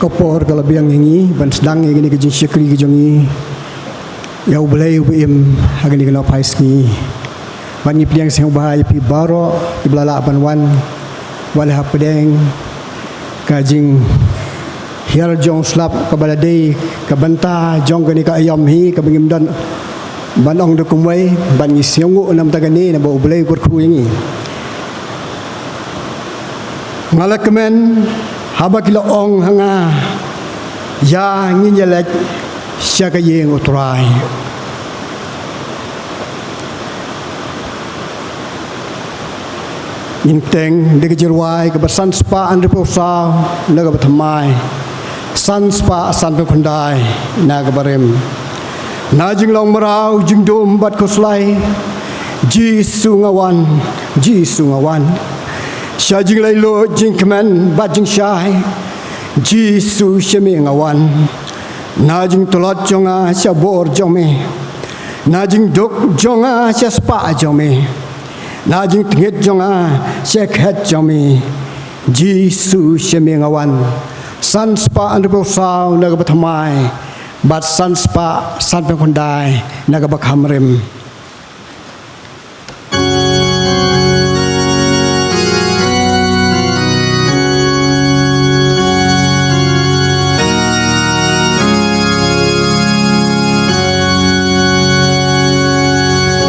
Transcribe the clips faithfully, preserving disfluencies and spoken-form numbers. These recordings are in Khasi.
Ka por ka la biang ïa ngi ban sdang ïa kane ka jingshakri ka jong ngi ïa U Blei uba im ha kane ka nohphai sngi. Bad ngi pdiang sngewbha ïa phi baroh kiba la lah ban wan, wat la hapdeng ka jinghiar jong u slap kaba la dei ka bynta jong kane ka aïom hi kaba ngim don ban ong da kumwei, bad ngi sngewnguh namar kane naba U Blei u kyrkhu ïa ngi. Nga la kmen haba ki la ong ha nga, ïa ngin ïaleit sha ka ïing U Trai. Ngin teng da ka jingrwai kaba san spah hynriewphew saw na kaba thymmai, san spah sanphew khyndai na kaba rim. Na jinglong mraw jingdum bad khuslai, Jisu nga wan, Jisu nga wan. Sha jingleit luid jingkmen bad jingshai, Jisu sha me nga wan. Na jingtlot jong nga sha bor jong me, na jingduk jong nga sha spah jong me, na jingtngit jong nga sha khet jong me, Jisu sha me nga wan. San spah hynriewphew saw na kaba thymmai bad san spah sanphew khyndai na kaba kham rim.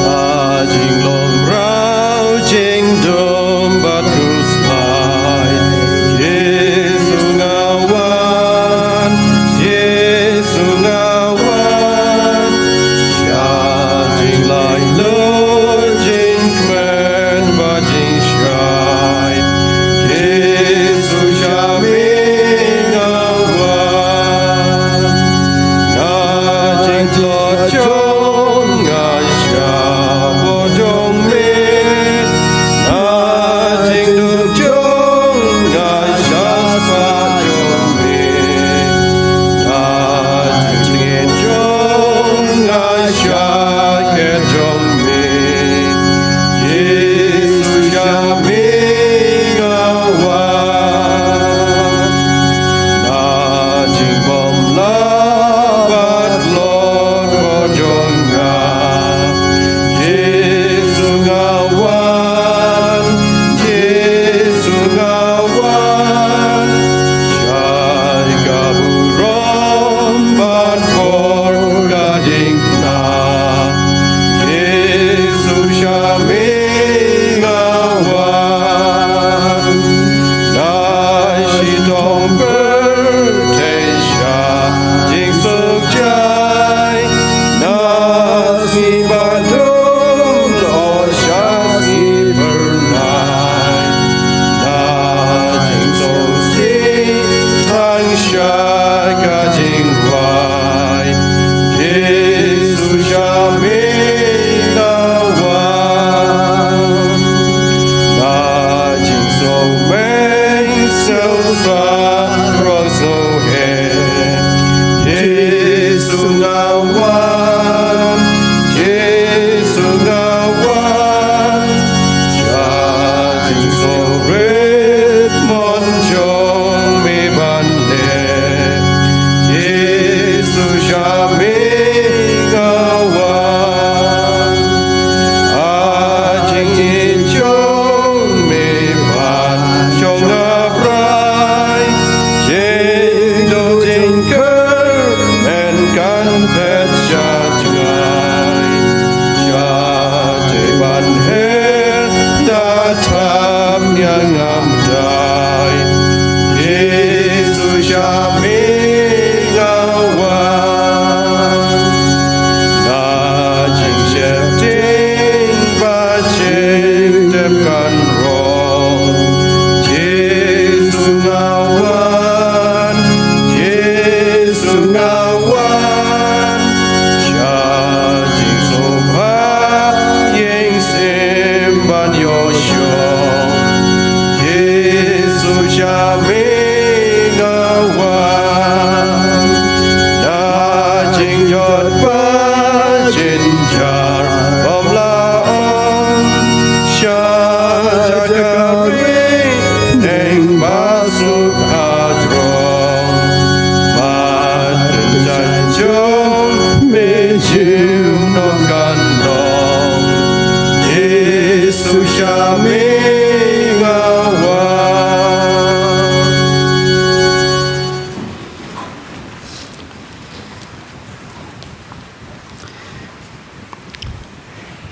Ka jinglong mraw jingdum bad khuslai, Jisu nga wan, Jisu nga wan. Sha jing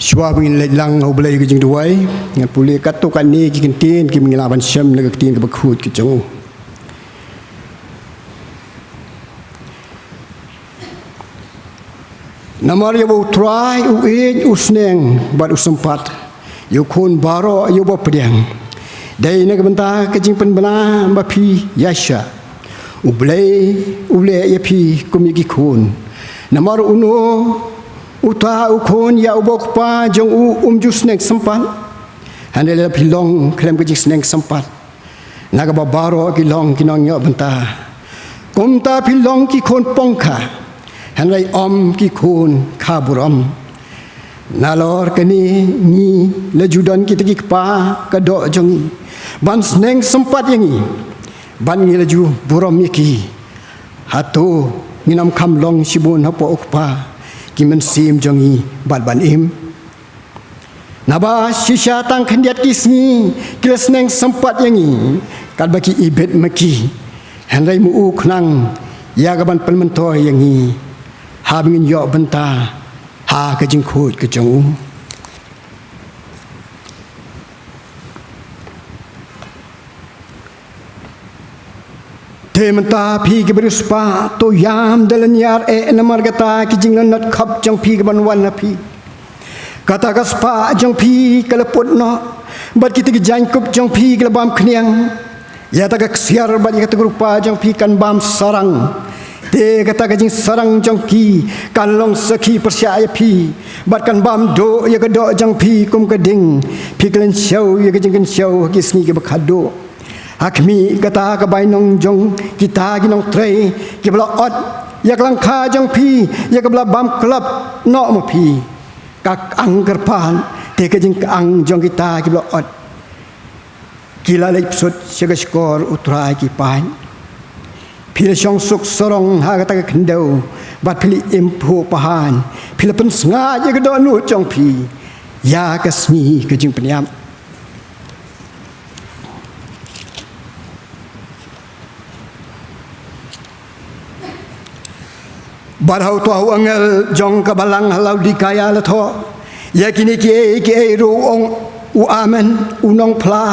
Shuwa ba ngin leit lang ha U Blei ka jingduwai, ngan pule katto katne ki kyntien kiba ngi lah ban shem na ka ktien kaba khuid ka jong u. Namar ïa uba U Trai u ïeit, u sneng bad u sympat ïa u khun baroh ïa uba pdiang. Dei na ka bynta ka jingpynbna ba phi ïaishah. U Blei u leh ïa phi kum ïa ki khun. Namar uno uta u khun ïa uba u kpa jong u um ju sneng sympat? Hynrei lada phi long khlem ka jingsneng sympat, na kaba baroh ki long ki nongïoh bynta. Kumta phi long ki khun pongkha, hynrei ym ki khun kha burom. Nalor kane ngi la ju don kita ki kpa ka doh jong ngi ban sneng sympat ïa ngi, bad ngi la ju burom ïa ki. Hato ngin ym kham long shibun hapoh u Kpa ki mynsiem jong ngi bad ban im? Naba shisha tang khyndiat ki sngi ki la sneng sympat ïa ngi katba ki ibit ma ki. Hynrei ma u khnang ïa ka ban pynmyntoi ïa ngi, haba ngin ïoh bynta ha ka jingkhuid ka jong u. Te mynta phi ki briew spah, to ïam da lynñiar eh namar kata ki jinglyngnot khop jong phi ki ban wan ha phi. Kata ka spah jong phi ka la put noh, bad kita ki jaiñkup jong phi ki la bam khñiang. Ïa kata ka ksiar bad ïa kata ka rupa jong phi kan bam sarang. Te kata ka jingsarang jong ki kan long sakhi pyrshah ïa phi, bad kan bam duh ïa ka doh jong phi kum ka ding. Phi kynshew ïa ka jingkynshew ha ki sngi kiba khadduh. Ha khmih kata ka bainong jong kita ki nongtrei kiba la ot ïa ka lyngkha jong phi, ïa kaba la bam klop noh ma phi. Ka kang kyrpad, te ka jingkang jong kita kiba la ot, ki la leit bsut sha ka shkor U Trai ki paid. Phi la shong suk sarong ha kata ka khyndew, bad phi la im phuh pahain. Phi la pynsngaid ïa ka dohnud jong phi ïa ka sngi ka jingpynïap. Bad ha uta u angel jong ka balang ha Laodikaïa la thoh ïa kine kiei kiei ruh, ong u Amen, u nongphla,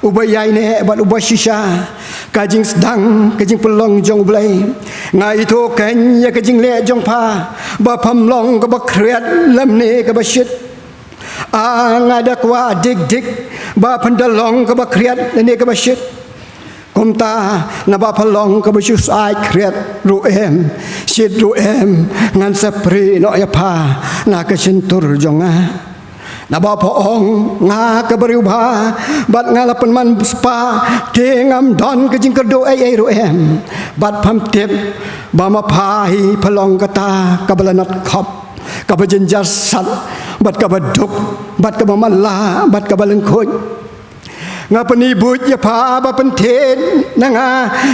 uba ïaineh bad uba shisha ka jingsdang ka jingpynlong jong U Blei. Nga ithuh keiñ ïa ka jingleh jong pha, ba pham long kaba khriat lymne kaba shit. A, nga da kwah dik dik ba phan da long kaba khriat lane kaba shit. Kumta, naba pha long kaba shu syaid khriat ruh em, shit ruh em, ngan sa prie noh ïa pha na ka shyntur jong nga. Naba pha ong nga ka briew bha, bad nga la pynman spah, te ngam don ka jingkyrduh ei ei ruh em. Bad pham tip ba ma pha hi pha long kata kaba la nat khop, kaba jynjar sat, bad kaba duk, bad kaba matlah, bad kaba lyngkhuid. Nga pyni buit ïa pha ba pynthit na nga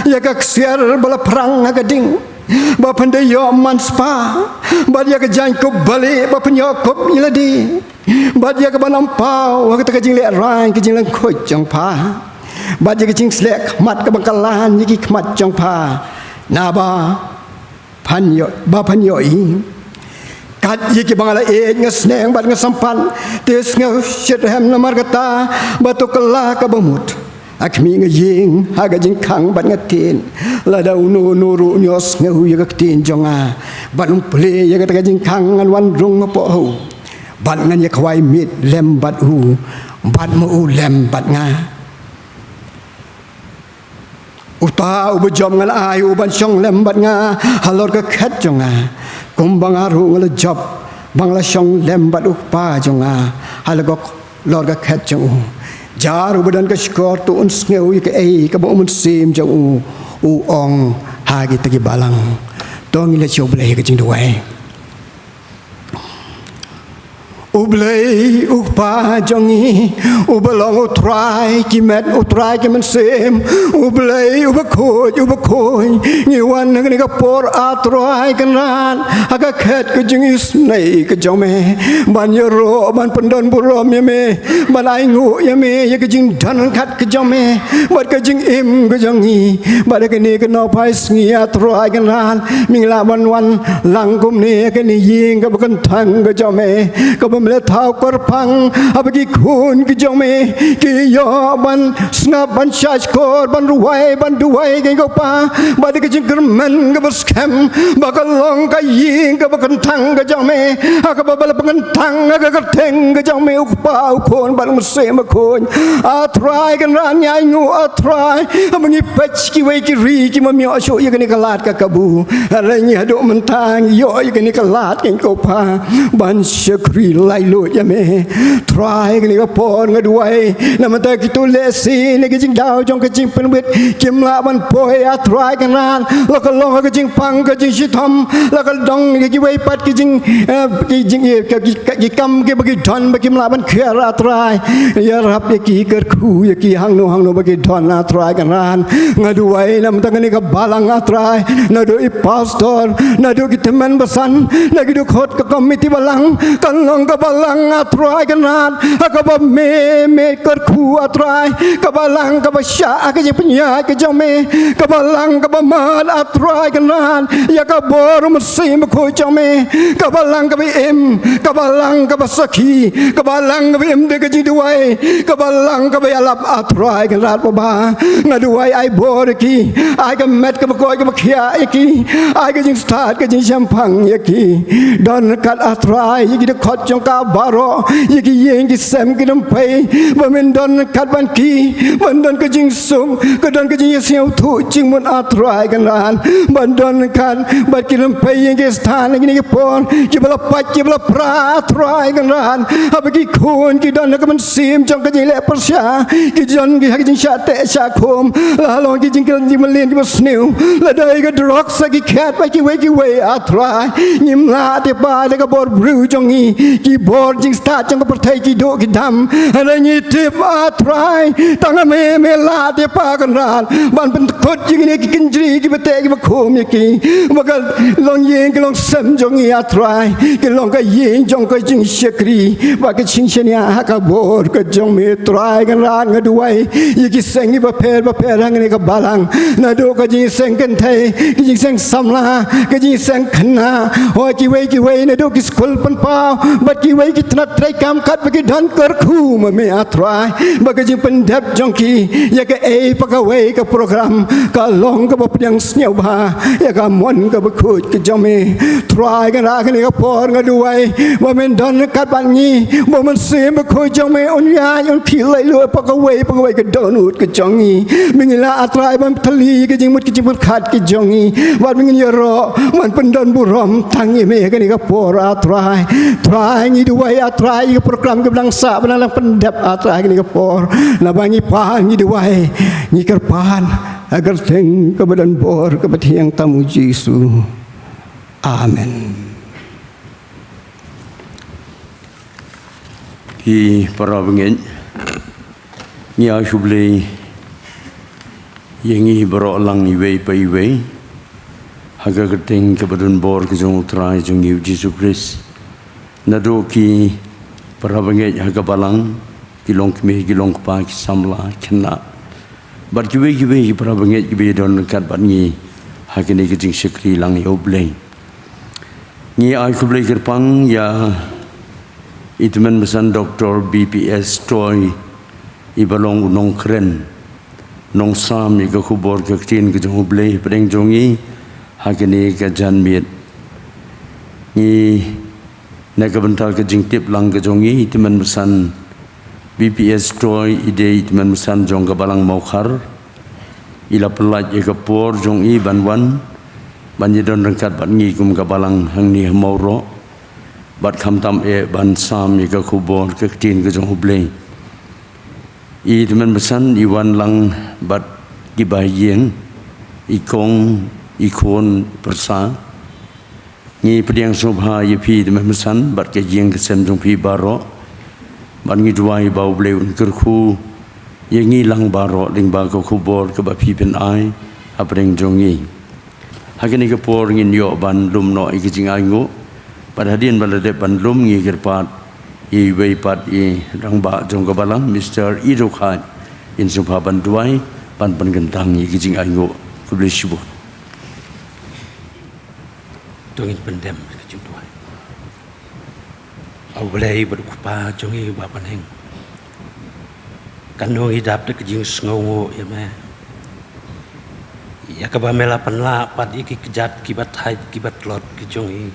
ïa ka ksiar ba la phrang ha ka ding, ba phan da ïoh man spah, bad ïa ka jaiñkup balieh ba phan ïoh kup ïa lade, bad ïa ka ban ym paw ha kata ka jinglehrain ka jinglyngkhuid jong pha, bad ïa ka jingsleh khmat kaba kylla ïa ki khmat jong pha. Naba phan ïoh, ba phan ïohi. Kat ïa kiba nga la ïeit nga sneng bad nga sympat, te sngew shitrhem namar kata ba to kylla kaba mut. Ha khmih nga ïeng ha ka jingkhang bad nga tied. Lada uno uno ruh un ïohsngew ïa ka ktien jong nga bad un plie ïa kata ka jingkhang, ngan wan rung hapoh u, bad ngan ïa khawai miet lem bad u, bad ma u lem bad nga. Uta uba jop ngan ai u ban shong lem bad nga halor ka khet jong nga, kumba nga ruh nga la jop ba nga la shong lem bad u Kpa jong nga halor ka khet jong u. Jar uba don ka shkor to un sngew ïa kaei kaba u Mynsiem jong u u ong ha kita ki balang. To ngin leit sha U Blei ha ka jingduwai. U Blei u Kpa jong ngi, uba long U Trai ki met, U Trai ki mynsiem, U Blei uba khuid, uba khuid. Ngi wan ha kane ka por, A Trai Kynrad, ha ka khet ka jingisynei ka jong me, ban ïaroh, ban pyndon burom ïa me, ban ainguh ïa me ïa ka jingdon ryngkat ka jong me bad ka jingim ka jong ngi. Bad ha kane ka nongpai sngi, A Trai Kynrad, me ngi lah ban wan lang kumne ha kane ïing kaba kynthang ka jong me, kaba Me la thaw kyrpang ha ba ki khun ki jong me ki ïoh ban sngap, ban shahshkor, ban rwai, ban duwai, kane ko Pa, ba da ka jingkyrmen kaba skhem, ba ka long ka ïing kaba kyntang ka jong me, ha kaba ba la pynkyntang ha ka kyrteng ka jong me, U Kpa, U Khun bad U Mynsiem Bakhuid. A Trai Kynrad, ngi ainguh, A Trai, ha ba ngi peit kiwei ki ri ki ym ïoh shuh ïa kane ka lad ka kabu. Hynrei ngi haduh mynta ngi ïoh ïa kane ka lad, kane ko Pa, ban shakri laitluid ïa me. Trai, kane ka por nga duwai, namar kito lehse na ki jingdaw jong ka jingpynwit kim lah ban poi, A Trai Kynrad, la ka long ha ka jingpang ka jingshitom, la ka long ha kiwei pat ki jing, eh, ki jing, eh, ki, ki, ki kam kiba ki don ba kim lah ban kiar, A Trai. Ïarap ïa ki, kyrkhu ïa ki hangno hangno ba ki don, A Trai Kynrad. Nga duwai namar kane ka balang, A Trai, naduh i pastor, naduh ki tymmen basan, na ki dkhot ka komiti balang, kan long ka balang, A Trai Kynrad, ha kaba me, me kyrkhu, A Trai, ka balang kaba shah ha ka jingpynïaid ka jong me, ka balang kaba mad, A Trai Kynrad, ïa ka bor U Mynsiem Bakhuid jong me, ka balang kaba im, ka balang kaba sakhi, ka balang kaba im da ka jingduwai, ka balang kaba ïalap, A Trai Kynrad Baba. Nga duwai, ai bor ïa ki, ai ka met kaba koit kaba khiah ïa ki, ai ka jingstad ka jingshemphang ïa ki. Don ryngkat, A Trai, ïa ki dkhot jong ka baroh, ïa ki ïing ki sem ki rympei, ba men don ryngkat bad ki, ban don ka jingsuk, ka don ka jingïasngewthuh jingmut, A Trai Kynrad, ban don ryngkat bad ki rympei ïing ki stad ha kine ki por kiba la pait kiba la pra, A Trai Kynrad, ha ba ki khun ki don ha ka mynsiem jong ka jingleh pyrshah, ki don ki ha ka jingshah teh shah khum, la long ki jingkylli jingmlien kiba sniew, la dei ka drok sa ki khet bad kiwei kiwei, A Trai. Ngim lah te Pa da ka bor briew jong ngi, ki bor jingstad jong ka pyrthei ki duh ki dam. Hynrei ngi tip, A Trai, tang ha me, me lah te Pa Kynrad ban pynkut ïa kine ki kynjri kiba teh kiba khum ïa ki, ba ka longïing ka longsem jong ngi, A Trai, ka long ka ïing jong ka jingshakri bad ka jingshaniah ha ka bor ka jong me, Trai Kynrad. Nga duwai ïa ki seng kiba pher bapher hangne ha ka balang, naduh ka jingseng kynthei, ka jingseng samla, ka jingseng khynnah, hooid kiwei kiwei, naduh ki skul pynpaw bad kiwei ki tnat treikam, katba ki don, kyrkhu ma me, A Trai, ba ka jingpyndep jong ki ïa kaei pa kawei ka program ka long kaba pdiang sngewbha ïa ka mon kaba khuid ka jong me. Trai, nga, ha kane ka por nga duwai ba men don ryngkat bad ngi, ba U Mynsiem Bakhuid jong me un ïaid un khih laitluid pa kawei pa kawei ka dohnud ka jong ngi. Ba ngin lah, A Trai, ban thylli ka jingmut ka jingpyrkhat ka jong ngi, bad ba ngin ïaroh ban pyndon burom tang ïa me ha kane ka por, A Trai. Trai, ngi duwai, A Trai, ïa ka program kaba dang sah, ba dang pyndep, A Trai, ha kane ka por, naba ngi pan, ngi duwai, ngi kyrpad ha ka kyrteng kaba donbor kaba thiang tam, U Jisu. Amen. Ki para bangeit, ngi ai khublei ïa ngi baroh lang iwei pa iwei ha ka kyrteng kaba donbor ka jong U Trai jong ngi U Jisu Khrist. Naduh ki para bangeit ha ka balang, ki long kmie, ki long kpa, ki samla, khynnah, bad kiwei kiwei ki para bangeit kiba ïadon ryngkat bad ngi ha kane ka jingshakri lang ïa U Blei. Ngi ai khublei kyrpang ïa i tymmen basan Doktor B P S Toi, iba long u nongkren, nongsam ïa ka khubor ka ktien ka jong U Blei hapdeng jong ngi ha kane ka janmiet. Ngi, na ka bynta ka jingtip lang ka jong ngi, i tymmen basan B P S Toi i dei i tymmen basan jong ka balang Mawkhar. I la pyllait ïa ka por jong i ban wan ban ïadon ryngkat bad ngi kum ka balang hangne ha Mawroh, bad khamtam eh ban sam ïa ka khubor ka ktien ka jong U Blei. I tymmen basan i wan lang bad ki bahaïing, i kong, i khun, i pyrsa. Ngi pdiang sngewbha ïa phi, i tymmen basan, bad ka ïing ka sem jong phi baroh. Bad ngi duwai ba U Blei un kyrkhu ïa ngi lang baroh lyngba ka khubor kaba phi pyn-ai hapdeng jong ngi. Ha kane ka por ngin ïoh ban lum noh ïa ka jingainguh. Bad hadien ba la dep ban lum, ngi kyrpad ïa iwei pat i rangbah jong ka balang, Mister Ido Khaid, in sngewbha ban duwai ban pynkyntang ïa ka jingainguh. Khublei shibun. To ngin pyndem ka jingduwai. U Blei bad u Kpa jong ngi uba ha bneng, katno ngi dap da ka jingsngewnguh ïa me, ïa kaba me la pynlah pat ïa ki kjat kiba thait kiba tlot ki jong ngi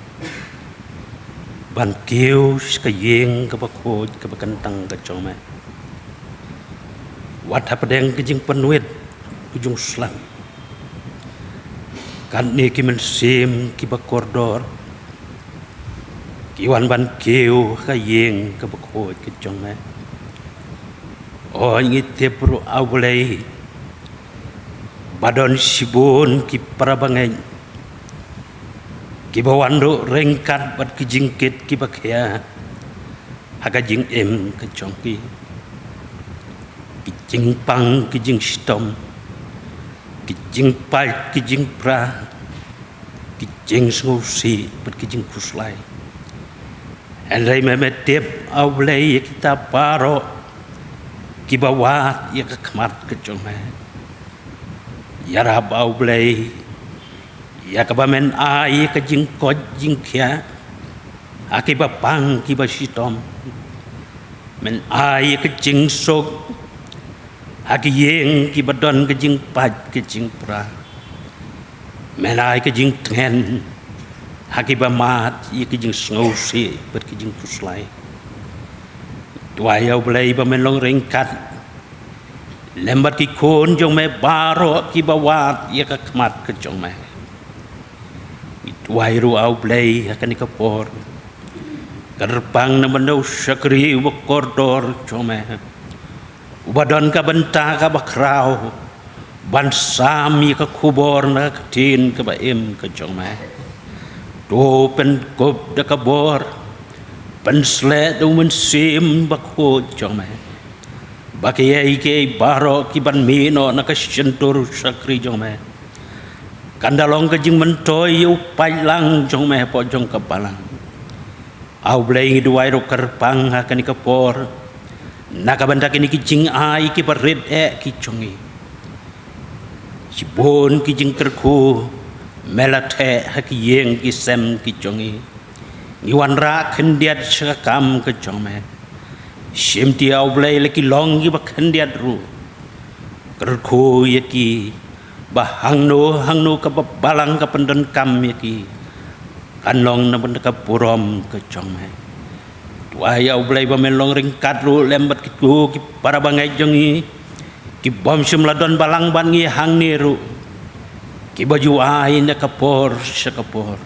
ban kiew sha ka ïing kaba khuid kaba kyntang ka jong me. Wat hapdeng ka jingpynwit ka jong u slang, katne ki mynsiem kiba kordor ki wan ban kiew ha ka ïing kaba khuid ka jong me. O, ngi tip ruh, A U Blei, ba don shibun ki para bangeit kiba wan ruh ryngkat bad ki jingkit kiba khia ha ka jingim ka jong ki. Ki jingpang ki jingshitom, ki jingpait ki jingpra, ki jingsngewsih bad ki jingkhuslai. Hynrei me, me tip, A U Blei, ïa kita baroh kiba wad ïa ka khmat ka jong me. Ïarap, A U Blei, ïa kaba men ai ïa ka jingkoit jingkhiah ha kiba pang kiba shitom. Men ai ïa ka jingsuk ha ki ïing kiba don ka jingpait ka jingpra. Men ai ka jingtngen ha kiba mad ïa ka jingsngewsih bad ka jingkhuslai. Duwai, A U Blei, ba men long ryngkat lem bad ki khun jong me baroh kiba wad ïa ka khmat ka jong me. Ngi duwai ruh, A U Blei, ha kane ka por, kyrpang na bynta u shakri uba kordor jong me, uba don ka bynta kaba khraw ban sam ïa ka khubor na ka ktien kaba im ka jong me. To pynkup da ka bor, pynsleh da u Mynsiem Bakhuid jong me, ba kiei kiei baroh ki ban mih noh na ka shyntur u shakri jong me kan da long ka jingmyntoi ïa u paidlang jong me hapoh jong ka balang. A U Blei, ngi duwai ruh kyrpang ha kane ka por na ka bynta kine ki jingai kiba rit eh ki jong ngi. Shibun ki jingkyrkhu me la theh ha ki ïing ki sem ki jong ngi. Ngi wanrah khyndiat sha ka kam ka jong me. Shimti, A U Blei, la ki long kiba khyndiat ruh, kyrkhu ïa ki ba hangno hangno kaba balang ka pyndonkam ïa ki, kan long na bynta ka burom ka jong me. Duwai, A U Blei, ba men long ryngkat ruh lem bad kito ki para bangeit jong ngi ki bym shym la don balang bad ngi hangne ruh, kiba ju ai na ka por sha ka por.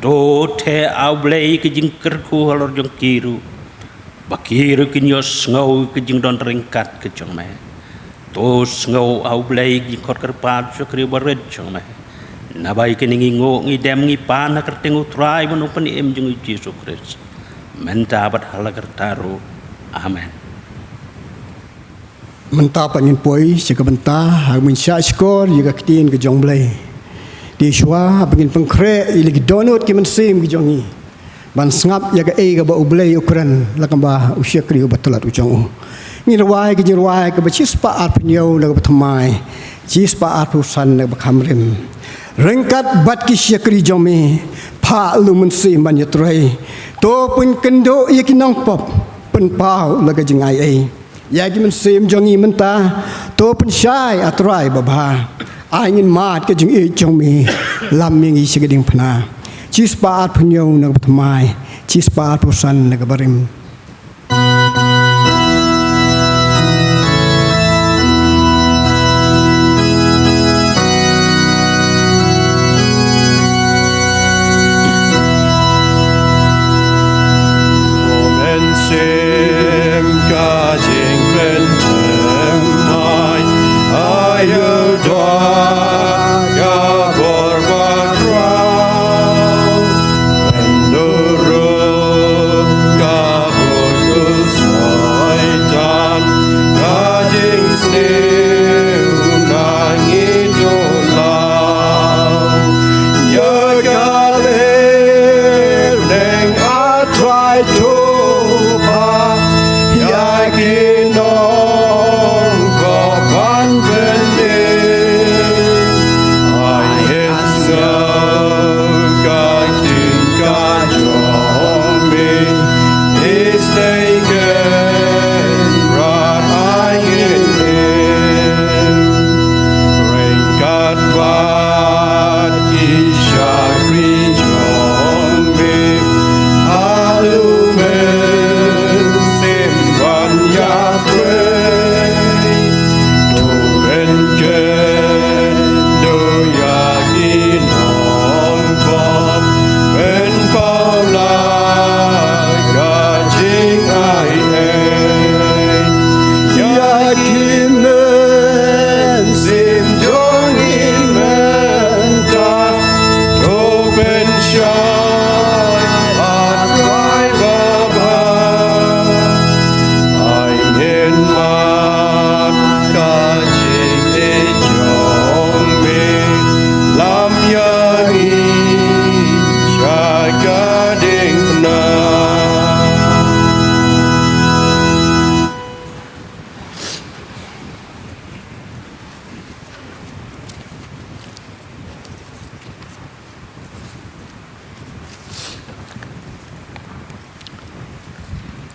To theh, A U Blei, ka jingkyrkhu halor jong ki ruh, ba ki ruh kin ïohsngew ka jingdon ryngkat ka jong me. To sngew, A U Blei, ka jingkhot kyrpad u shakri barit jong me, naba ïa kine ngi nguh, ngi dem, ngi pan ha ka kyrteng u Trai bad u Nongpynim jong ngi Jisu Khrist, mynta bad ha la karta ruh. Amen. Mynta pat ngin poi sha ka bynta ha ka ban shah shkor ïa ka ktien ka jong U Blei. Te shuwa, haba ngin pynkhreh ïa la ki dohnud ki mynsiem ki jong ngi ban sngap ïa kaei kaba U Blei u kren, la kumba u shakri uba tlot u jong u. Ngin rwai ka jingrwai kaba shispah arphew hynñiew na kaba thymmai, shispah arphew san na kaba kham rim. Ryngkat bad ki shakri jong me, phah la u Mynsiem ban ïatrei. To pynkynduh ïa ki nongpop, pynpaw la ka jingaiei. Ïa ki mynsiem jong ngi mynta, to pynshai, A Trai babha. Ai ngin mad ka jingïeit jong me, lam ïa ngi sha ka diengphna. Shispah arphew hynñiew na kaba thymmai, shispah arphew san na kaba rim. Mynsiem ka jingpynthymmai, aïu don ka bor ba khraw, pynduh ka bor khuslai.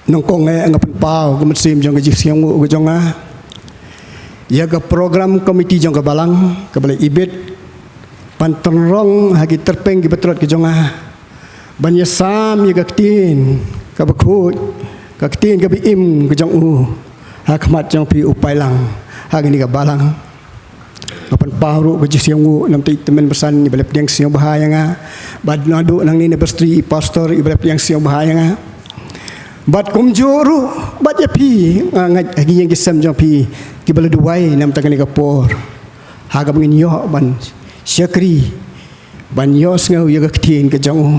Nyngkong eh nga pynpaw ka mynsiem jong ka jingsngewnguh ka jong nga ïa ka program committee jong ka balang kaba la ibit ban tynrong ha ki tyrpeng kiba tlot ka jong nga ban ïasam ïa ka ktien kaba khuid, ka ktien kaba im ka jong u ha khmat jong phi u paidlang ha kane ka balang. Nga pynpaw ruh ka jingsngewnguh na i tymmen basan iba la pdiang sngewbha ïa nga. Bad naduh nangne na bastri i pastor iba la pdiang sngewbha ïa nga. Bad kumjuh ruh bad ïa phi, nga ngeit ha ki ïing ki sem jong phi kiba la duwai na bynta kane ka por ha kaba ngin ïoh ban shakri, ban ïohsngew ïa ka ktien ka jong u.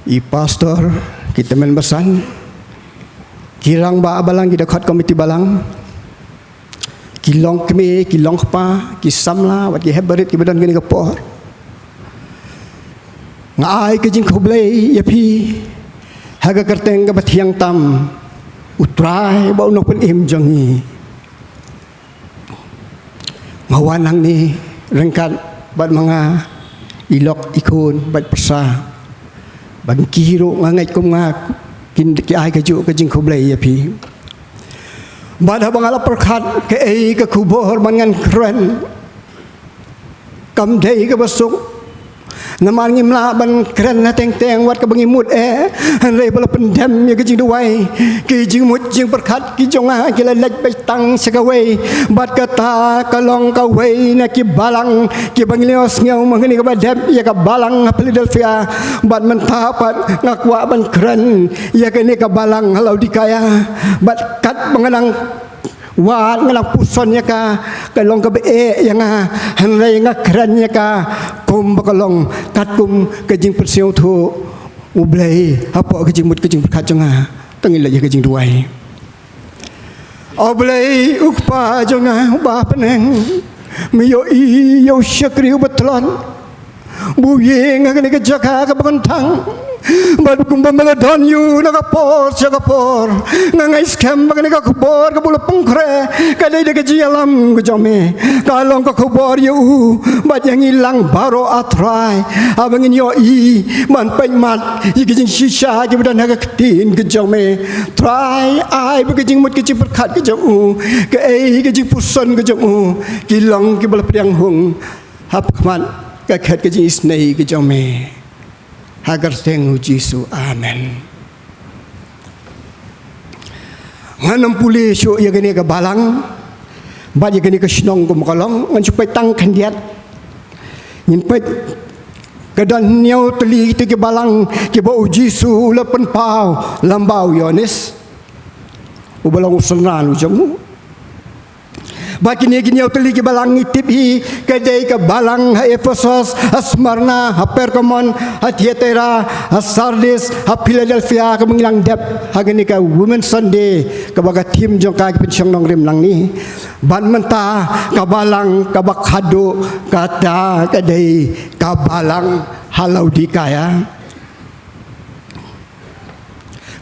I pastor, ki tymmen basan, ki rangbah balang, ki dkhot komiti balang, ki longkmie, ki longkpa, ki samla bad ki hep barit kiba don kane ka por. Nga ai ka jingkhublei ïa phi ha ka kyrteng kaba thiang tam u Trai bad u Nongpynim jong ngi. Nga wan hangne ryngkat bad ma nga i lok i khun bad pyrsa. Bad ki ruh nga ngeit kum nga kin ki ai kajuh ka jingkhublei ïa phi. Bad haba nga la pyrkhat kaei ka khubor ba ngan kren, kam dei kaba suk. Namar ngim lah ban kren ha teng teng wat kaba ngi mut eh. Hynrei ba la pyndem ïa ka jingduwai, ki jingmut jingpyrkhat ki jong nga ki la leit beit tang sha kawei. Bad kata ka long kawei na ki balang kiba ngi la ïohsngew ma nga kane kaba dep ïa ka balang ha Philadelphia. Bad mynta pat nga kwah ban kren ïa kane ka balang ha Laodikaia. Bad katba nga nang wat nga nang puson ïa ka, ka long kaba eh ïa nga, hynrei nga kren ïa ka kumba ka long katkum ka jingpynsngewthuh U Blei hapoh ka jingmut ka jingpyrkhat jong nga. To ngin leit ïa ka jingduwai. A Blei u Kpa jong nga uba ha bneng, me ïohi ïa u shakri uba tlot, ba u ïeng ha kane ka jaka kaba kongsan. Bad kumba me la don ïa u na ka por sha ka por, nga ngeit skhem ba kane ka khubor kaba u la pynkhreh ka dei da ka jingïalam ka jong me. Ka long ka khubor ïa u bad ïa ngi lang baroh, A Trai, haba ngin ïohi ban peit mat ïa ki jingshisha kiba don ha ka ktien ka jong me. Trai, ai ba ka jingmut ka jingpyrkhat ka jong u, kaei ka jingpuson ka jong u, ki long kiba la pdiang hung ha khmat ka khet ka jingisynei ka jong me. Ha ka kyrteng U Jisu. Amen. Ngan ym pule shuh ïa kane ka balang bad ïa kane ka shnong kumba ka long, ngan shu peit tang khyndiat. Ngin peit, ka don hynñiew tylli kita ki balang kiba U Jisu u la pynpaw lyngba u Ïoannis uba long u synran u jong u. Bad kine ki hynñiew tylli ki balang ngi tip hi, ka dei ka balang ha Ephesus, ha Smyrna, ha Pergamon, ha Thyatira, ha Sardis, ha Philadelphia, kaba ngi la dep ha kane ka Women's Sunday, kaba ka theme jong ka ki pynshong nongrim nangne. Bad mynta ka balang kaba khadduh kata ka dei ka balang ha Laodikaia.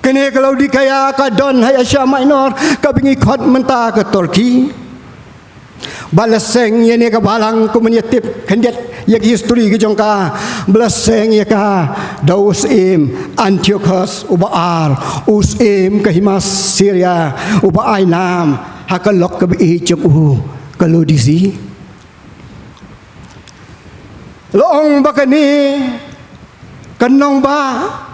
Kane ka Laodikaia ka don ha Asia Minor, kaba ngi khot mynta ka Turkey. Ba la seng ïa kane ka balang, kumba ngi tip khyndiat ïa ka history ka jong ka, ba la seng ïa ka da u syiem Antiochus uba ar, u syiem ka hima Syria, uba ai nam ha ka lok kaba ïeit jong u, ka Laodicea. La ong ba kane ka nongbah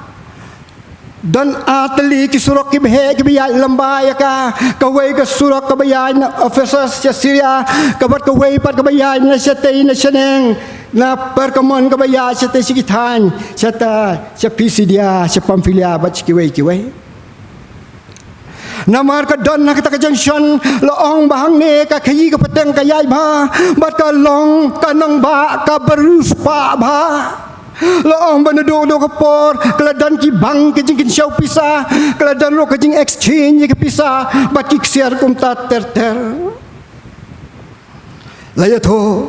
don ar tylli ki surok kiba heh kiba ïaid lyngba ïa ka. Kawei ka surok kaba ïaid na Ephesus sha Syria, ka bad kawei pat kaba ïaid na shatei na shaneng, na Pergamon kaba ïaid shatei sha ki thaiñ, shata sha Pisidia, sha Pamphylia bad sha kiwei kiwei. Namar ka don ha kata ka junction, la ong ba hangne ka khaïi ka pateng ka ïaid bha, bad ka long ka nongbah kaba riewspah bha. La ong ba naduh naduh ka por ka la don ki bank ka jingkynshew pisa, ka la don ruh ka jingexchange ïa ka pisa bad ki ksiar kumta ter ter. La ïathuh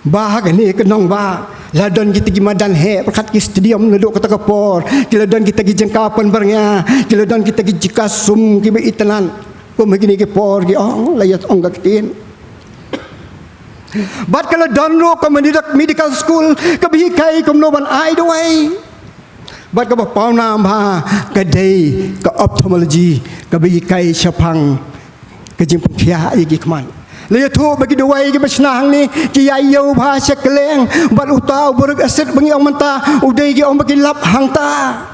ba ha kane ka nongbah la don kita ki madan heh, pyrkhat ki stadium naduh kata ka por, ki la don kita ki jaka pynbyrngia, ki la don kita ki jaka sum kiba itynnad. Kum ha kine ki por ki ong, la ïa ong ka ktien. Bad ka la don ruh ka medi-, medical school kaba hikai kumno ban ai dawai. Bad kaba pawnam bha ka dei ka ophthalmology, kaba hikai shaphang ka jingpynkhiah ïa ki khmat. La ïathuh ba ki dawai kiba shna hangne ki ïa ïew bha sha kylleng, bad uta u boric acid ba ngi ong mynta u dei ki ong ba ki lap hangta.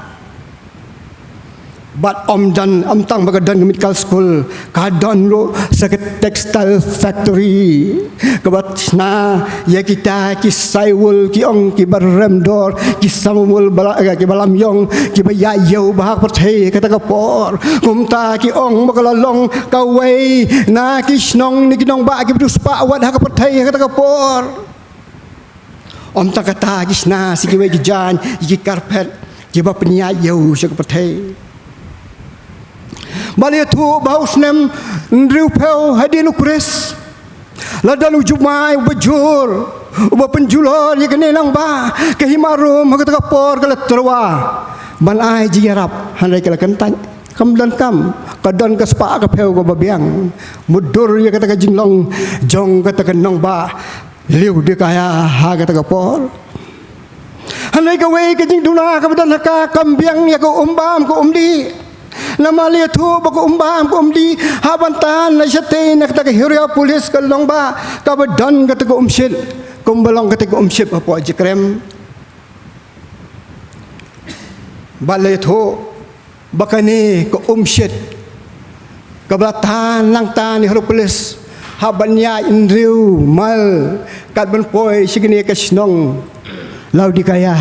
Bad ym don, ym tang ba ka don ka medical school, ka don ruh sa ka textile factory kaba shna ïa kita ki saiwul ki ong kiba rem dor, ki samwul ba la, eh, kiba lam ïong, kiba ïa ïew bha ha ka pyrthei ha kata ka por. Kumta ki ong ba ka la long kawei na ki shnong ne ki nongbah kiba riewspah wat ha ka pyrthei ha kata ka por. Ym tang kata, ki shna sa kiwei ki jaiñ ïa ki carpet kiba pynïaid ïew sha ka pyrthei. Ba la ïathuh ba ha u snem hynriewphew hadien u Khrist la don u jumai uba jur, uba pynjulor ïa kane nongbah. Ka hima Rom ha kata ka por ka la tyrwa ban ai jingïarap, hynrei ka la kyntait. Kam don kam, ka don ka spah ka phew kaba biang. Mutdur ïa kata ka jinglong jong kata ka nongbah Laodikaia ha kata ka por. Hynrei kawei ka jingduna kaba don ha ka kam biang ïa ka um bam ka um dih. Namar la ïathuh ba ka um bam ka um dih hap ban tan na shatei na kata ka Hierapolis, ka nongbah kaba don kata ka um shit, kumba long kata ka um shit hapoh Jekriam. Bad la ïathuh ba kane ka um shit kaba la tan nangta na Hierapolis hap ban ïaid hynriew mail kat ban poi sha kane ka shnong Laodikaia,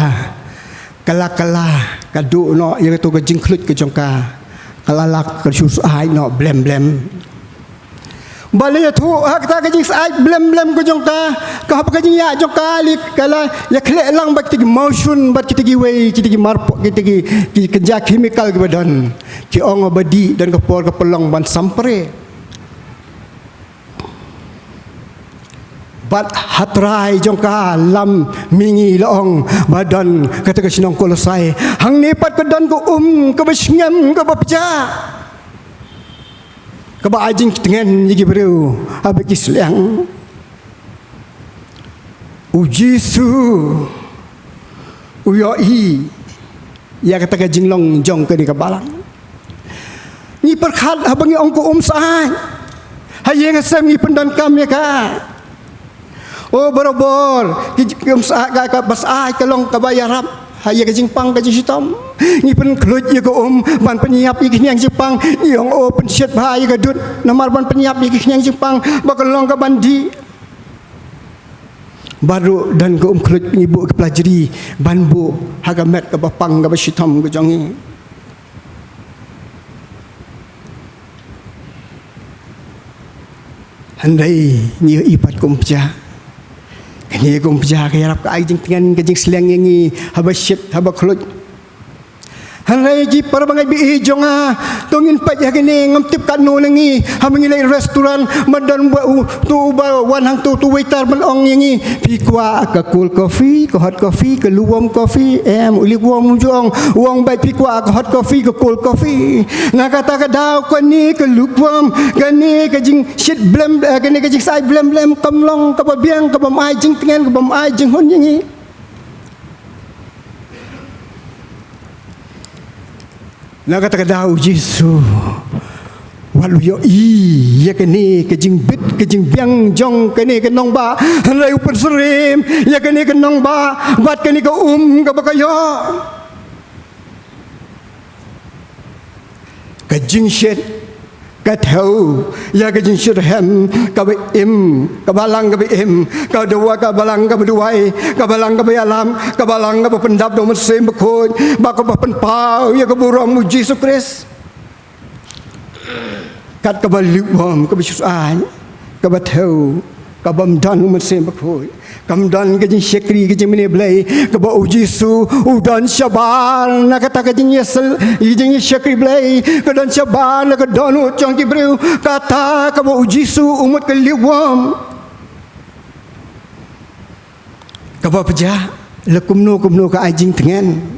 ka la, ka la, ka duh noh ïa kato ka jingkhluit ka jong ka, ka la lak ka shu syaid noh blem blem. Ba la ïathuh ha kata ka jingsyaid blem blem ka jong ka, ka hap ka jingïaid jong ka, la ka la ïakhleh lang bad kita ki mawshun, bad kita kiwei, kita ki marpoh, kita ki, ki kynja chemical kiba don. Ki ong ba dih, don ka por ka pynlong ban sampre. Bad ha trai jong ka lam mihngi la ong ba don kata ka shnong Kolosai. Hangne pat ka don ka um kaba shngem kaba pjah, kaba ai jingtngen ïa ki briew haba ki sliang. U Jisu u ïohi ïa kata ka jinglong jong kane ka balang. Ngi pyrkhat haba ngi ong ka um syaid, ha ïing ha sem ngi pyndonkam ïa ka. O barabor, ki, ki um syaid ka, kaba syaid ka long kaba ïarap ha ïa ka jingpang ka jingshitom. Ngi pynkhluit ïa ka um ban pynïap ïa ki khñiang jingpang. Ngi ong o pynshit bha ïa ka dud namar ban pynïap ïa ki khñiang jingpang ba kan long kaban dih. Bad ruh don ka um khluit ngi buh ki plajri ban buh ha ka met kaba pang kaba shitom ka jong ngi. Hynrei ngi ïohi pat ka um pjah. Kane ka um pjah ka ïarap ka ai jingtngen ka jingsliang ïa ngi haba shit haba khluit. Hynrei ki para bangeit ba ïeit jong nga, to ngin peit ïa kane, ngam tip katno na ngi, haba ngi leit restaurant, ma don uba, u, to uba wan hangto, to waiter ban ong ïa ngi, phi kwah ka cold coffee, ka hot coffee, ka lukewarm coffee, em, u lukewarm u ju ong, u ong beit phi kwah ka hot coffee, ka cold coffee. Na kata ka daw kane ka lukewarm, kane ka jingshit blem, eh, kane ka jingsyaid blem blem, kam long kaba biang, kaba ym ai jingtngen, kaba ym ai jinghun ïa ngi. Na kata ka daw u Jisu wat u ïohi ïa kane ka jingbit ka jingbiang jong kane ka nongbah, hynrei u pynsyriem ïa kane ka nongbah bad kane ka um kaba ka ïoh. Ka jingshit, ka thew ïa ka jingshitrhem kaba im, ka balang kaba im, ka dawa, ka balang kaba duwai, ka balang kaba ïalam, ka balang kaba pyndap da u Mynsiem Bakhuid, bad kaba pynpaw ïa ka burom u Jisu Khrist. Kat kaba lukewarm, kaba shu syaid, kaba thew, kaba ym don u Mynsiem Bakhuid, kam don ka jingshakri ka jingmane Blei, kaba u Jisu u don shabar na kata ka jingïasel, ka jingïashakri Blei, ka don shabar na ka dohnud jong ki briew, kata kaba u Jisu u mut ka lukewarm. Kaba pjah, la kumno kumno ka ai jingtngen.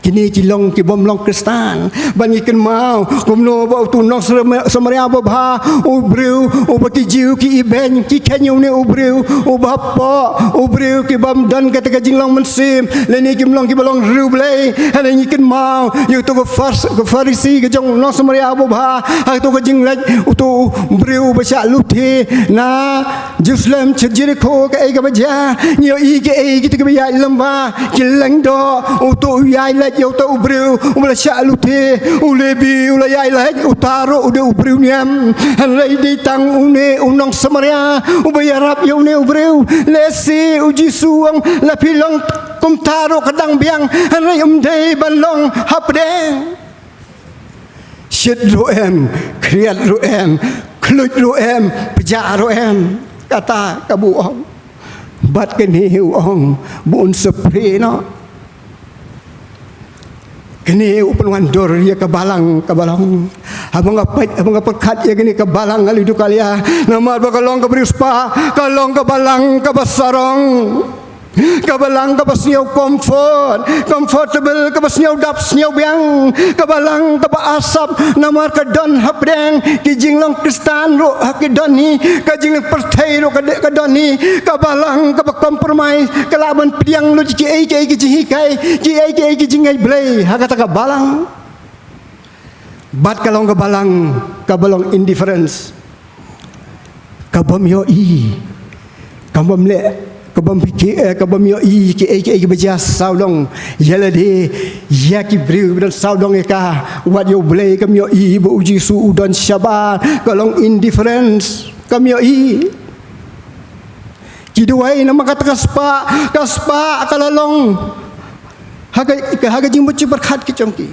Kine ki long ki bym long Khristan. Ban ngi kynmaw kumno ba utu u nong Samaria babha, u briew uba ki Jiw ki ibeiñ, ki kheiñ ïa une u briew uba hapoh, u briew ki bym don kata ka jinglong mynsiem, lane kim long kiba long riewblei. Hynrei ngi kynmaw ïa utu ka Pharisi ka jong u nong Samaria babha ha utu ka jingleit utu u briew uba shah lute na Jerusalem sha Jerikho. Kaei kaba jia? Ngi ïohi kaei kito kiba ïaid lyngba, ki lyngdoh, uto u ïaid leit ïa uto u briew uba la shah lute, u Lebi u la ïaid leit, uta ruh u dei u briew niam. Hynrei dei tang une u nong Samaria uba ïarap ïa une u briew. Lehse u Jisu u ong, la phi long kumta ruh ka dang biang, hynrei ym dei ban long hapdeng. Shit ruh em, khriat ruh em, khluit ruh em, pjah ruh em. Kata kaba u ong. Bad kane u ong ba un sa prie noh. Kane u pynwandur ïa ka balang kaba long. Haba nga peit, haba nga pyrkhat ïa kane ka balang ha Laodikaia, namar ba ka long ka bariewspah, ka long ka balang kaba sarong. Ka balang kaba sniew comfort, comfortable, kaba sniew dap sniew biang. Ka balang kaba asap, namar ka don hapdeng ki jinglong Khristan ruh ha ki don hi, ka jinglong pyrthei ruh ka de-, ka don hi. Ka balang kaba compromise, ka lah ban pdiang lut kiei kiei ki jinghikai, kiei kiei ki jingngeit Blei ha kata ka balang. Bad ka long ka balang kaba long indifference. Ka bym ïohi, ka bym leh, ka bym pyrkhat, eh, ka bym ïohi kiei kiei kiba jia sawdong ïa lade, ïa ki briew ba don sawdong ïa ka. Wat ïa U Blei kam ïohi ba U Jisu u don shabar. Ka long indifference, kam ïohi. Ki duwai namar kata ka spah, ka spah ka la long ha ka, ha ka jingmut jingpyrkhat ki jong ki.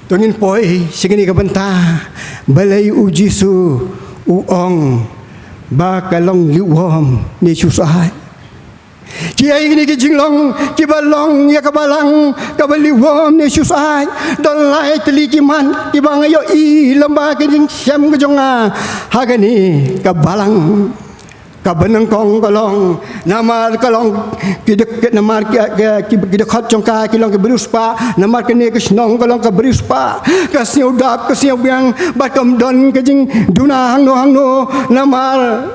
To ngin poi sha kane ka bynta, balei U Jisu u ong ba ka long lukewarm ne shu syaid. Kiei kine ki jinglong kiba long ïa ka balang kaba lukewarm ne shu syaid? Don lai tylli ki mat kiba nga ïohi lem bad ka jingshem ka jong nga ha kane ka balang. Kaba nyngkong ka long, namar ka long ki dkhot, namar ki, ki, ki, ki dkhot jong ka ki long ki bariewspah. Namar kane ka shnong ka long ka bariewspah, ka sniew dap ka sniew biang, bad kam don ka jingduna hangno hangno. Namar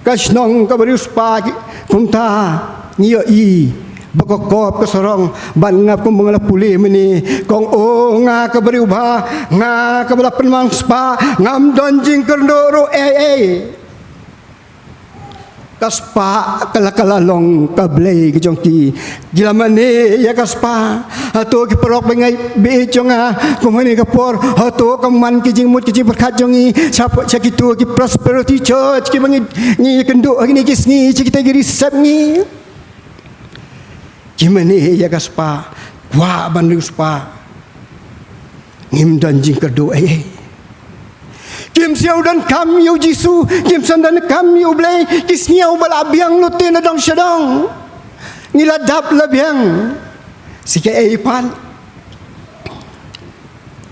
ka shnong ka bariewspah, kumta ngi ïohi ba ka kop ka sarong. Bad nga kumba nga la pule mynne, kong, o nga ka bariewbha, nga kaba la pynmang spah, ngam don jingkyrduh ruh ei ei. Ka spah ka la, ka la long ka blei ka jong ki. Ki la mane ïa ka spah. Hato ki paralok bangeit baieit jong nga, kumne ka por, hato ka man ki jingmut ki jingpyrkhat jong ngi sha, sha kito ki prosperity church kiba ngi, ngi ïakynduh ha kine ki sngi, sha kita ki reserve ngi? Ki mane ïa ka spah, kwah ban riew spah. Ngim don jingkyrduh ei ei. Kim sngew donkam ïa U Jisu, kim sngew donkam ïa U Blei, ki sngew ba la biang lute na dong sha dong. Ngi la dap la biang. Shi kaei pat?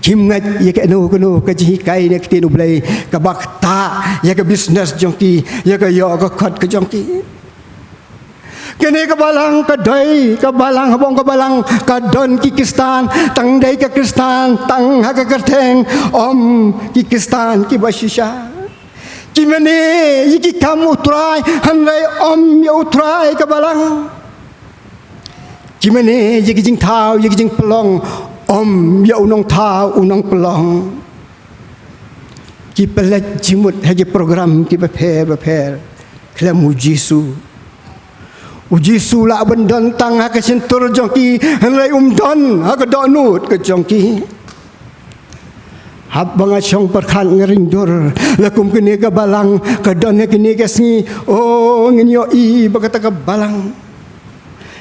Kim ngeit ïa kano kano ka jinghikai ne ka ktien U Blei kaba ktah ïa ka business jong ki, ïa ka ïoh ka khot ka jong ki. Kane ka balang ka dei ka balang, haba ong ka balang, ka don ki Khristan, tang dei ka Khristan tang ha ka kyrteng, ym ki Khristan kiba shisha. Ki mane ïa ki kam U Trai, hynrei ym ïa U Trai ka balang. Ki mane ïa ki jingthaw, ïa ki jingpynlong, ym ïa u nongthaw u nongpynlong. Ki pynleit jingmut ha ki program kiba pher bapher khlem U Jisu. U Jisu lah ban don tang ha ka shyntur jong ki, hynrei um don ha ka dohnud ka jong ki. Haba nga shong pyrkhat nga ring dur, la kum kane ka balang ka don ha kine ki sngi, o ngin ïohi ba kata ka balang.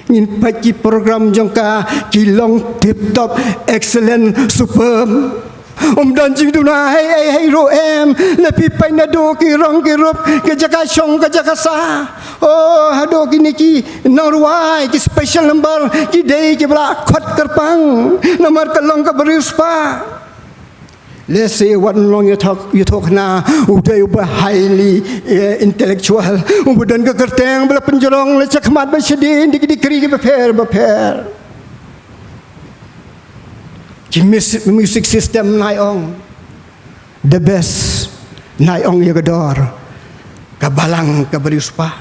Ngin peit ki program jong ka, ki long tip top, excellent, superb. Um don jingduna ei ei ruh em. La phi peit naduh ki rong ki rup, ka jaka shong ka jaka sah. O, haduh kine ki nongrwai, ki special number, ki dei kiba la khot kyrpang namar ka long ka bariewspah. Lehse wat long ïathuh, ïathuh khana u dei uba highly, eh, intellectual, uba don ka kyrteng ba la pynjrong la shakhmat ba shadien da ki degree kiba pher bapher. Ki mus-, music system nai ong the best, nai ong ïa ka dor, ka balang kaba riewspah,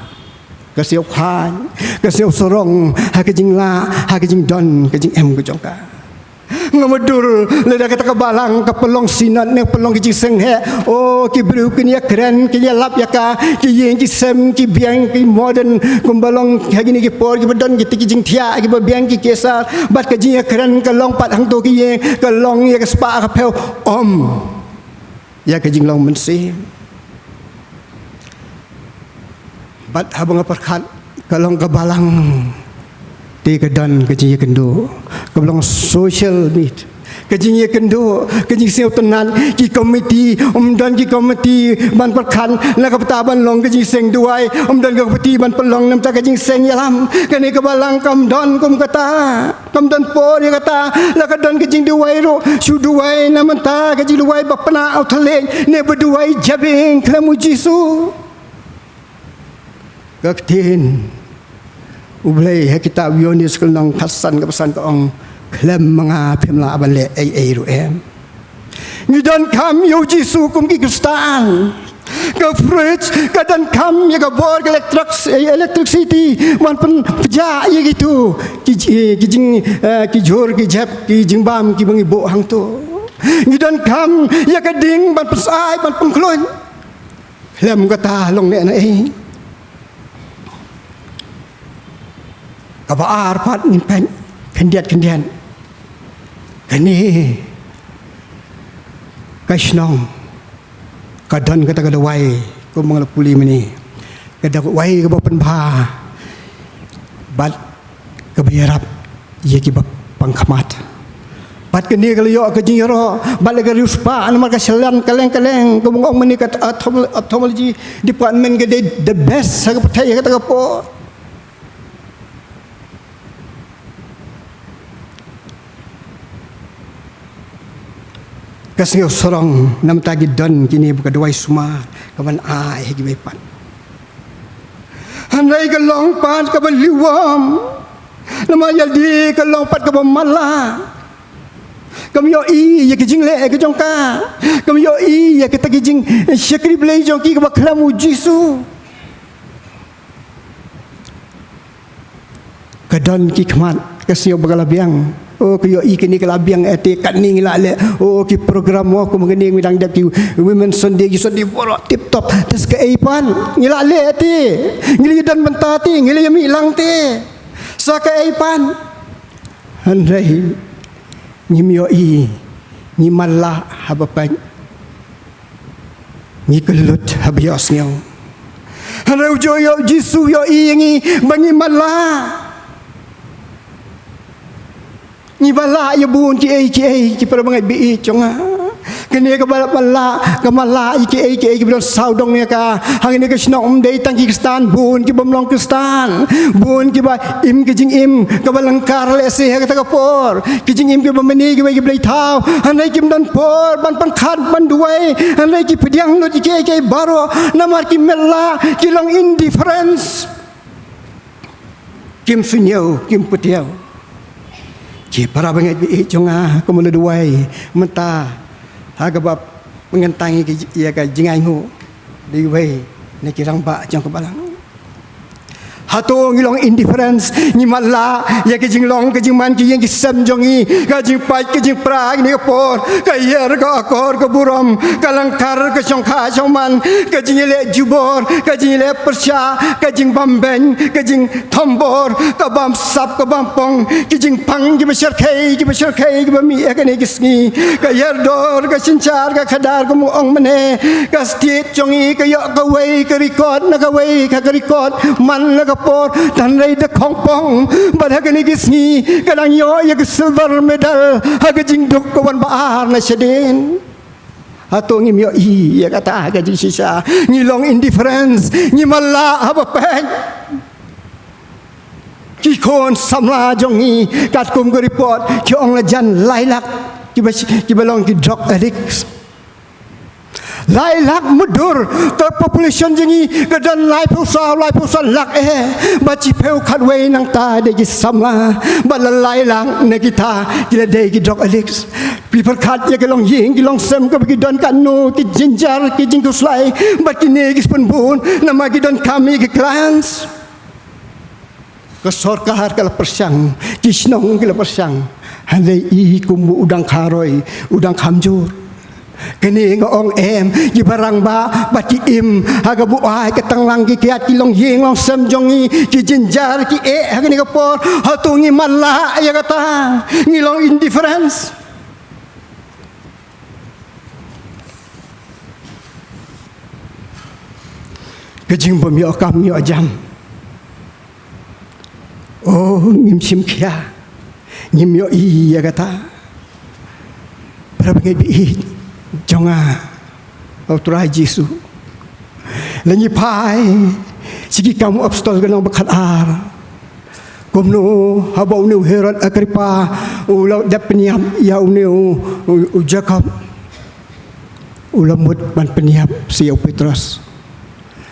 ka sngewkhia, ka sngewsarong ha ka jinglah, ha ka jingdon, ka jingem ka jong ka. Ngam dur lada kata ka balang ka pynlong synod ne pynlong ka jingseng heh. O ki briew kin ïakren, kin ïalap ïa ka, ki ïing ki sem ki biang ki modern, kumba long ha kine ki por kiba don kita ki jingthiah kiba biang ki kesar. Bad ka jingïakren ka long pat hangto ki ïing, ka long ïa ka spah ka phew. Ym ïa ka jinglong mynsiem. Bad haba nga pyrkhat, ka long ka balang te ka don ka jingïakynduh, ka long social need, ka jingïakynduh, ka jingsngewtynnat. Ki komiti, ym don ki komiti ban pyrkhat na ka bynta ban long ka jingseng duwai, ym don ka komiti ban pynlong na ka bynta ka jingseng ïalam. Kane ka balang kam don kum kata. Kam don por ïa kata, la ka don ka jingduwai ruh, shu duwai na ka bynta ka jingduwai ba pynah u thylliej, ne ba duwai jabieng khlem u Jisu. Ka ktien U Blei ha kitab Ïoannis ka lynnong khatsan ka ba san ka ong, khlem ma nga phim lah ban leh ei ei ruh em. Ngi donkam ïa u Jisu kum ki Khristan. Ka fridge ka donkam ïa ka bor ka electric-, eh, electricity ban pynpjah ïa kitu ki, ki jing, eh, ki jhur ki jhep ki jingbam kiba ngi buh hangtu. Ngi donkam ïa ka ding ban pynshai ban pynkhluit. Khlem kata long ne na ei. Kaba ar pat ngin peit khyndiat khyndiat. Kane ka shnong ka don kata ka dawai kumba nga la pule mynne. Ka dawai kaba pynbha bad kaba ïarap ïa kiba pang khmat. Bad kane ka la ïoh ka jingïaroh bad la ka riewspah namar ka shlem kylleng kylleng, kumba nga ong mynne ka ophthalmo-, ophthalmology department ka dei the best ha ka pyrthei ha kata ka por. Ka sngewsarong namar ta ki don kine ba ka dawai sumar ka ban ai ha kiwei pat. Hynrei ka long pat kaba liwam. Namar ïa lade ka long pat kaba matlah. Kam ïohi ïa ki jingleh ka jong ka. Kam ïohi ïa kita ki jingshakri Blei jong ki kaba khlem u Jisu. Ka don ki khmat, ka sngew ba ka la biang. O, ka ïohi kane ka la biang, eh te katne ngi la leh. O, ki program mo kum kane ngi dang dep ki Women Sunday, ki Sunday baroh tip top. Te sa kaei pat ngi la leh te. Ngi la ïa don bynta te, ngi la ïa mih lang te. Sa kaei pat. Hynrei ngim ïohi, ngi matlah haba peit. Ngi kyllut haba ïohsngew. Hynrei u Jisu u ïohi ïa ngi ba ngi matlah. Ngi matlah ïa bun kiei kiei ki para bangeit ba ïeit jong nga. Kane ka matlah, ka matlah ïa kiei kiei kiba don sawdong ïa ka. Hangne ka shnong ym dei tang ki Khristan, bun ki bym long Khristan. Bun kiba im ka jingim kaba lyngkar lehse ha kata ka por. Ki jingim kiba mane kiwei ki blei thaw. Hynrei kim don por ban pynkhot ban duwai. Hynrei ki pdiang lut ïa kiei kiei baroh. Namar ki matlah, ki long indifference. Kim sngew, kim pdiang. Ki para bangeit ba ïeit jong nga, kumba la duwai mynta ha kaba pynkyntang ïa ka jingainguh da iwei na ki rangbah jong ka balang. Hato ngi long indifference, ngi matlah ïa ka jinglong ka jingman ki ïing ki sem jong ngi, ka jingpait ka jingpra kine ka por, ka ïer ka akor ka burom, ka lyngkar ka shongkha shongman, ka jingïaleh jubor, ka jingïaleh pyrshah, ka jingbam beiñ, ka jing thombor, ka bam sap, ka bam pong, ki jingpang, kiba shyrkhei, kiba shyrkhei, kiba mih ha kane ka sngi, ka ïardor, ka synshar, ka khadar, kumba ong mynne, ka state jong ngi, ka ïoh kawei ka record na kawei ka, ka record man la ka por, hynrei da khongpong, bad ha kane ka sngi, ka dang ïoh ïa ka silver medal, ha ka jingduk ka wan ba ar na shadien. Hato ngim ïohi ïa kata ka jingshisha? Ngi long indifference, ngi matlah haba peit. Ki khun samla jong ngi katkum ka report ki ong la jan lai lak kiba, kiba long ki drug addicts. Lai lak mudur, ka population jong ngi ka don laiphew saw, laiphew san lak eh. Bad shiphew khatwei nangta dei ki samla. Bad la lai lak na kita ki la dei ki drug addicts. Phi pyrkhat ïa ki longïing ki longsem kaba ki don katno ki jynjar ki jingkhuslai bad kine ki spun bun namar ki donkam ïa ki clients. Ka sorkar ka la pyrshang, ki shnong ki la pyrshang. Hynrei i kumba u dang kharoi, u dang kham jur. Kane nga ong em, ki ba rangbah bad ki im ha ka buaid ka tanglang ki kiad ki longïing longsem jong ngi, ki jynjar ki eh ha kane ka por. Hato ngi matlah ïa kata? Ngi long indifference. Ka jingbym ïoh kam ïoh jam. Oh, ngim shim khia, ngim ïohi ïa kata. Para bangeit ba ïeit jong nga, U Trai Jisu. Lada ngi phai sha ki Kam u Apostol ka lynnong ba khatar. Kumno haba une u Herod Agrippa u la dep pynïap ïa une u, u, u Jakob. U la mut ban pynïap sha ïa u Petros.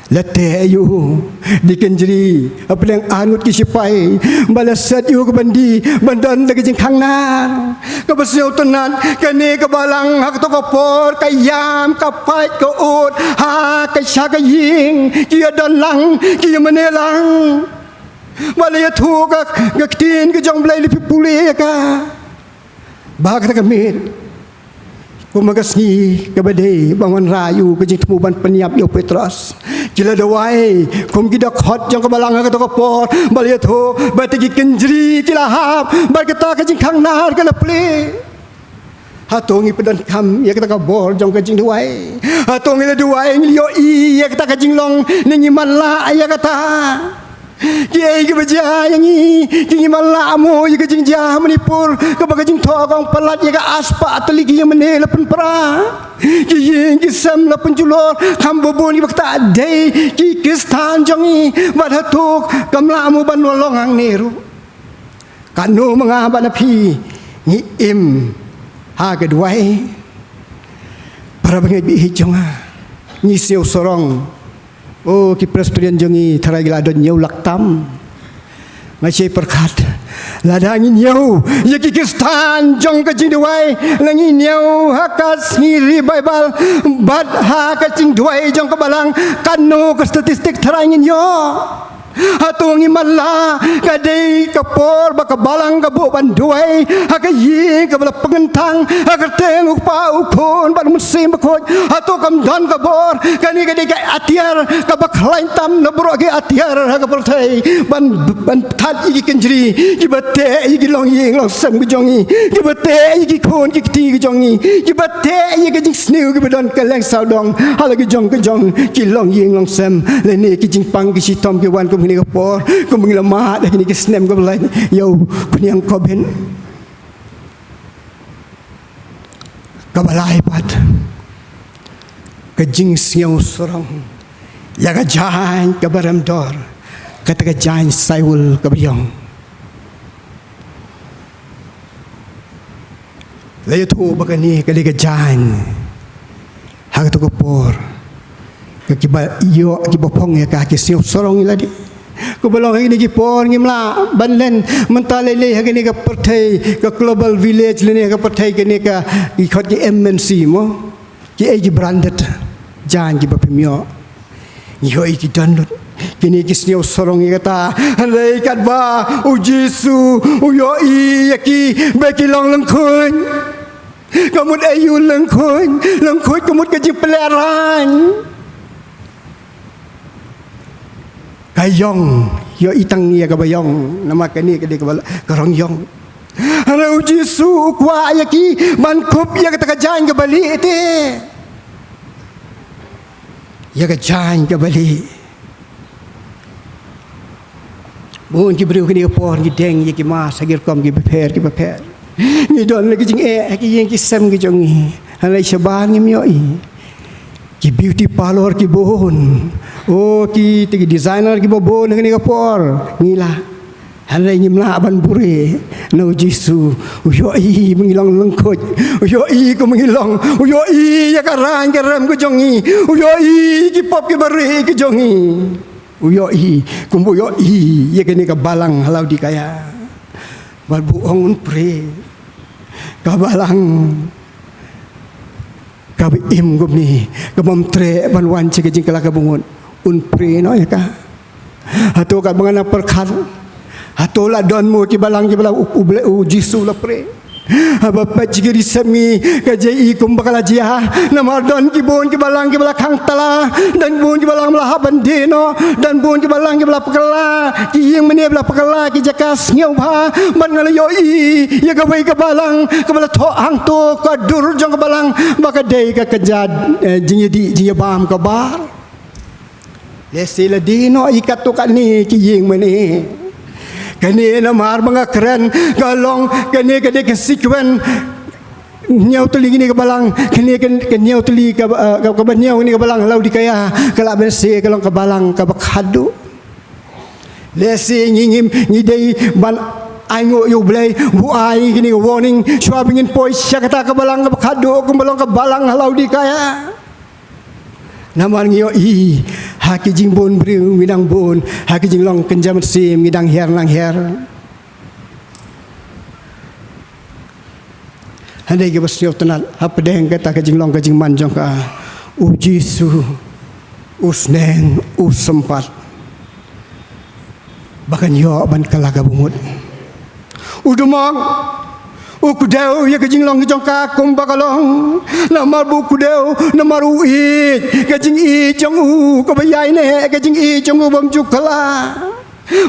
La teh ïa u da ki kynjri hapdeng ar ngut ki shipai, ba la set ïa u ka bandi ban don da ka jingkhang nar. Kaba sngewtynnat, kane ka balang ha kato ka por ka ïam, ka pait, ka ud ha ka sha ka ïing, ki ïa don lang, ki ïa mane lang. Ba la ïathuh ka, ka ktien ka jong U Blei, lada phi pule ïa ka. Ba kata ka miet, kum ha ka sngi kaba dei ban wanrah ïa u ka jingthmu ban pynïap ïa u Petros, ki la duwai kum ki dkhot jong ka balang ha kato ka por, ba la ïathuh ba te ki kynjri ki la hap, bad kata ka jingkhang nar ka la plie. Hato ngi pyndonkam ïa kata ka bor jong ka jingduwai? Hato ngi la duwai, ngi la ïohi ïa kata ka jinglong, ne ngi matlah ïa kata? Kiei kiba jia ïa ngi? Ki ngi matlah mo ïa ka jingjia ha Manipur, kaba ka jingthoh ka ong palat ïa ka arspah tylli ki ïingmane la pynpra, ki ïing ki sem la pynjulor, kham bun bun kiba ktah dei ki Khristan jong ngi, bad hato kam lah mo ban long hangne ruh? Katno ma nga bad ma phi ngi im ha ka duwai? Para bangeit ba ïeit jong nga, ngi sngew sarong. Oh, ki Presbyterian jong ngi tharai ki la don hynñiew lak tam. Nga shai pyrkhat, lada ngin ïoh ïa ki Khristan jong ka jingduwai, la ngin ïoh ha ka sngi revival bad ha ka jingduwai jong ka balang, katno ka statistic tharai ngin ïoh? Hato ngi matlah ka dei ka por ba ka balang ka buh ban duwai ha ka ïing kaba la pynkyntang ha ka kyrteng U Kpa, U Khun bad U Mynsiem Bakhuid? Hato kam don ka bor? Kane ka dei ka atiar kaba khlaiñ tam na baroh ki atiar ha ka pyrthei, ban, ban that ïa ki kynjri kiba teh ïa ki longïing longsem ki jong ngi, kiba teh ïa ki khun ki kti ki jong ngi, kiba teh ïa ki jingsniew kiba don kylleng sawdong ha la ki jong ki jong ki longïing longsem. Lane ki jingpang ki shitom ki wan kum kine ki por, kum ngi la mad ha kine ki snem kaba la ïa u khñiang Covid. Kaba lai pat, ka jingsngew sarong ïa ka jaiñ kaba rem dor, kata ka jaiñ Saiwul kaba ïong. La ïathuh ba kane ka dei ka jaiñ ha kato ka por. Ka kiba ïoh, kiba phong ïa ka ki sngew sarong ïa lade. Kaba long ha kine ki por ngim lah ban len mynta lei lei ha kane ka pyrthei, ka global village lane ha ka pyrthei kane ka, ki khot ki M N C mo. Kiei ki branded jaiñ kiba phim ïoh? Ngi ïohi ki don lut kine ki sngew sarong ïa kata. Hynrei katba u Jisu u ïohi ïa ki ba ki long lyngkhuid. Ka mut aïu lyngkhuid? Lyngkhuid ka mut ka jingpynlehraiñ. Ka ïong, ïohi tang ïa kaba ïong, namar kane ka dei kaba la, ka rong ïong. Hynrei u Jisu u kwah ïa ki ban kup ïa kata ka jaiñ kaba lieh te. Ïa ka jaiñ kaba lieh. Bun ki briew kine ki por ngi deng ïa ki mask ha ki rukom kiba pher kiba pher. Ngi don la ki jingeh ha ki ïing ki sem ki jong ngi. Hynrei shabar ngim ïohi. Ki beauty parlour ki bun. Oh, ki, ki designer kiba bun ha kine ki por. Ngi lah. Hynrei ngim lah ban buhrieh na u Jisu. U ïohi ba ngi long lyngkhuid. U ïohi kumba ngi long. U ïohi ïa ka raiñ ka rem ka jong ngi. U ïohi ki pop kiba rieh ka jong ngi. U ïohi kumba u ïohi ïa kane ka balang ha Laodikaia. Bad ba u ong un pray. ka balang kaba im kumne, ka bym treh ban wan sha ka jingkylla ka bangnud, un prie noh ïa ka. Hato katba ngan nang pyrkhat, hato la don mo ki balang kiba la u, u Blei, u Jisu la prie? Haba peit sha ki receipt ngi ka jia i kumba ka la jia. Namar don ki bun ki balang kiba la khang tala, don bun ki balang ba la hap ban die noh, don bun ki balang kiba la pyrkhat, ki ïing mane ba la pyrkhat, ki jaka sngewbha. Bad nga la ïohi ïa kawei ka balang kaba la thoh hangto ka dur jong ka balang ba ka dei ka kjat, eh, jingïadih jingïabam ka bar. Lehse la die noh ïa katto katne ki ïing mane. Kane namar ba nga kren ka long, kane ka dei ka sequence. Hynñiew tylli kine ka balang, kane ka, ka hynñiew tylli ka, eh, ka, kaba hynñiew kane ka balang Laodikaia ka la bynse ka long ka balang kaba khadduh. Lehse ngi ngim, ngi dei ban ainguh ïa u Blei ba u ai kine ka warning shuwa ba ngin poi sha kata ka balang kaba khadduh kumba long ka balang ha Laodikaia. Namar ngi ïohi ha ki jingbun briew ngi dang bun, ha ki jinglong kynja mynsiem ngi dang hiar nang hiar. Hynrei kaba sngewtynnat hapdeng kata ka jinglong ka jingman jong ka, u Jisu u sneng u sympat ba kan ïoh ban kylla ka bangnud. U dmok, u kdew ïa ka jinglong jong ka kumba ka long. Namar ba u kdew, namar u ïeit ka jingïeit jong u kaba ïaineh, ka jingïeit jong u bym ju kylla.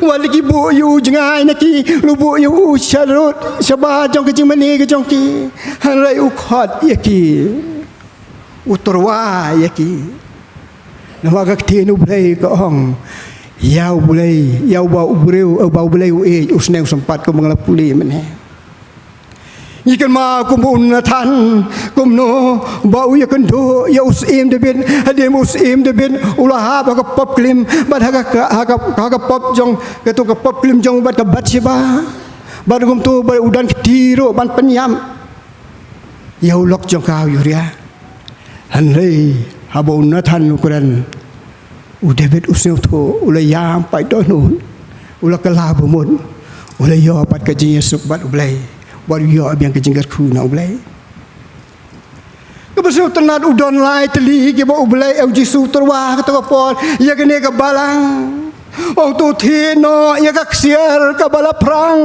Wat la ki buh ïa u jngai na ki, la buh ïa u sharud shabar jong ka jingmane ka jong ki, hynrei u khot ïa ki, u tyrwa ïa ki. Namar ka ktien u Blei ka ong, ïa u Blei, ïa uba u briew, uba u Blei u ïeit, u sneng u sympat, kumba nga la pule mynne. Ngi kynmaw kumba u Nathan, kumno ba u ïakynduh ïa u syiem David, hadien u syiem David u la hap ha ka pop klim, bad ha ka, ha ka, ha ka pop jong, kato ka pop klim jong bad ka Bathsheba. Bad kumto ba u don kti ruh ban pynïap ïa u lok jong ka u Uriah. Hynrei haba u Nathan u kren, u David u sngewthuh, u la ïam pat dohnud, u la kylla bamut, u la ïoh pat ka jingïasuk bad u Blei, bad u ïoh biang ka jingkyrkhu na u Blei. Kaba sngewtynnat, u don lai tylli kiba u Blei, eh, u Jisu u tyrwa ha kato ka por ïa kane ka balang. Ong to thied noh ïa ka ksiar kaba la phrang.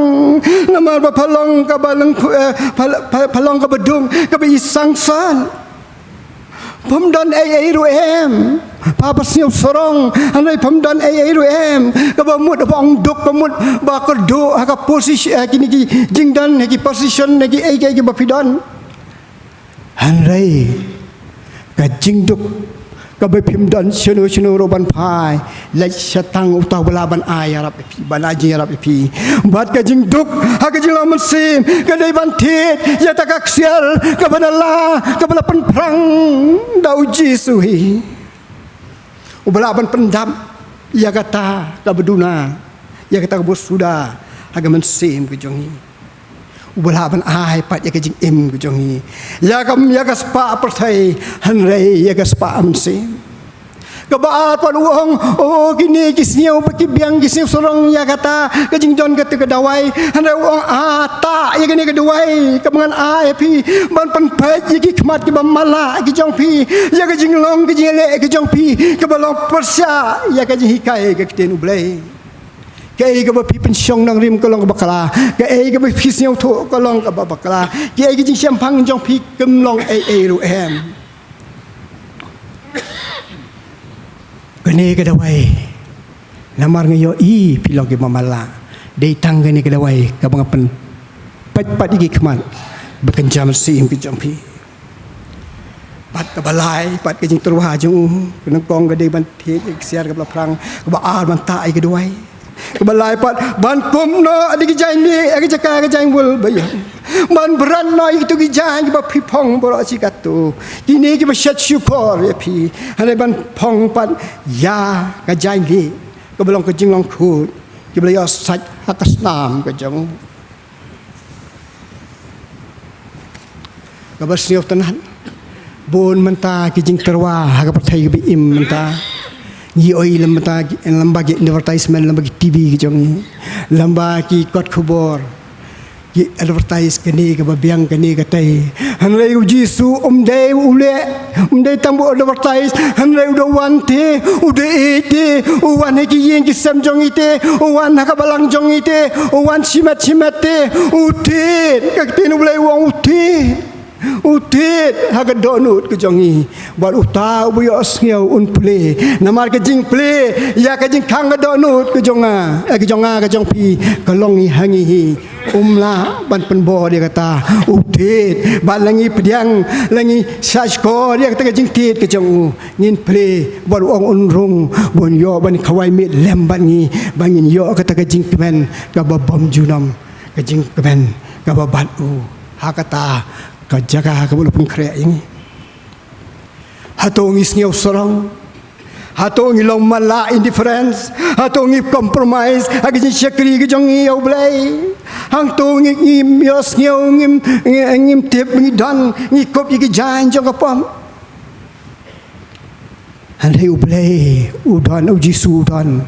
Namar ba pha long kaba lyngkhuh, eh, pha, pha, pha long kaba duk, kaba i sangsot. Phim don ei ei ruh em. Pha ba sngewsarong, hynrei phim don ei ei ruh em. Kaba mut ba ong duk, ka mut ba kyrduh ha ka position, eh, kine ki jingdon, ha ki position, ha ki ei ei kiba phi don. Hynrei ka jingduk kaba phim don shano shano ruh ban phai, leit sha tang uta uba lah ban ai ïarap ïa phi, ban ai jingïarap ïa phi. Bad ka jingduk ha ka jinglong mynsiem ka dei ban thied ïa kata ka ksiar kaba la, kaba la pynphrang da u Jisu hi. Uba lah ban pyndap ïa kata kaba duna, ïa kata kaba suda ha ka mynsiem ka jong ngi. Uba lah ban ai pat ïa ka jingim ka jong ngi, ïa ka, ïa ka spah pyrthei, hynrei ïa ka spah mynsiem. Kaba ar pat u ong, oh, kine ki sngew ba ki biang, ki sngewsarong ïa kata ka jingdon kata ka dawai. Hynrei u ong, ah, tah ïa kane ka dawai kaba ngan ai ïa phi, ban pynpeit ïa ki khmat kiba matlah ki jong phi, ïa ka jinglong ka jingïaleh ka jong phi kaba long pyrshah ïa ka jinghikai ka ktien u Blei. Kaei kaba phi pynshong nongrim ka long kaba bakla. Kaei kaba phi sngewthuh ka long kaba bakla. Kaei ka jingshemphang jong phi kam long ei ei ruh em. Kane ka dawai, namar nga ïohi phi long kiba matlah. Dei tang kane ka dawai kaba nga pynpeit pat ïa ki khmat, ba kan jam siem ki jong phi. Bad kaba lai pat ka jingtyrwa jong u, ka nyngkong ka dei ban thied ïa ka ksiar kaba la phrang, kaba ar ban tah ïa ka dawai. Kaba lai pat ban kum noh ïa ki jaiñmih ha ka jaka ka jaiñbul ba ïong. Ban bret noh ïa kito ki jaiñ kiba phi phong baroh shi katto, kine kiba shet shukor ïa phi. Hynrei ban phong pat ïa ka jaiñmih kaba long ka jinglong khuid, kiba la ïoh sait ha ka snam ka jong u. Kaba sngewtynnat, bun mynta ki jingtyrwa ha ka pyrthei kaba im mynta. Ngi ïohi lem mynta ki, lem bad ki advertisement, lem bad ki T V ki jong ngi, lem bad ki kot khubor. ki advertise kane kaba biang kane katei. Hynrei u Jisu um dei u leh, um dei tang ba u advertise, hynrei u da wan te, u da ïeit te, u wan ha ki ïing ki sem jong ngi te, u wan ha ka balang jong ngi te, u wan shimet shimet te, u thied, ka ktien U Blei u ong u thied. U thied ha ka dohnud ka jong ngi. Bad uta uba ïohsngew un plie. Namar ka jingplie ïa ka jingkhang ka dohnud ka jong nga, eh, ka jong nga ka jong phi, ka long hi ha ngi hi. Um lah ban pynbor ïa kata. U thied bad la ngi pdiang, la ngi sngap skhor ïa kata ka jingthied ka jong u, ngin plie bad u ong un rung, ban ïoh ban khawai miet lem bad ngi, ba ngin ïoh kata ka jingkmen kaba bymjunom, ka jingkmen kaba bad u. Ha kata ka jaka kaba u la pynkhreh ïa ngi. Hato ngi sngew sarong? Hato ngi long matlah, indifference? Hato ngi compromise ha ka jingshakri ka jong ngi ïa U Blei? Hangto ngi, ngim ïohsngew, ngim, ngi, ngim tip, ngi don, ngi kup ïa ki jaiñ jong ka pop. Hynrei U Blei u don, u Jisu u don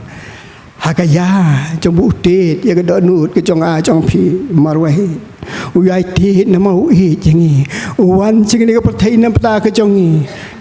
ha ka ïa jong ba u thied ïa ka dohnud ka jong nga jong phi marwei. U ïai thied namar u ïeit ïa ngi. U wan sha kane ka pyrthei na ka bynta ka jong ngi,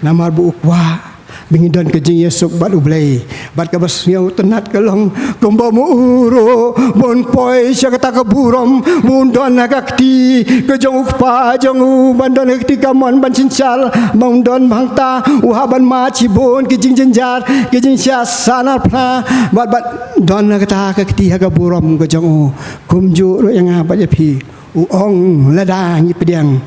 namar ba u kwah ba ngin don ka jingïasuk bad U Blei. Bad kaba sngewtynnat ka long, kumba ma u ruh ba un poi sha kata ka burom, ba un don ha ka kti ka jong U Kpa jong u, ban don ha ka kti kamon ban synshar, ba un don ba hangta u hap ban mad shibun ki jingjynjar, ki jingshah sanar phna, bad, bad don ha kata ka kti ha ka burom ka jong u. Kumjuh ruh ïa nga bad ïa phi. U ong lada ngi pdiang,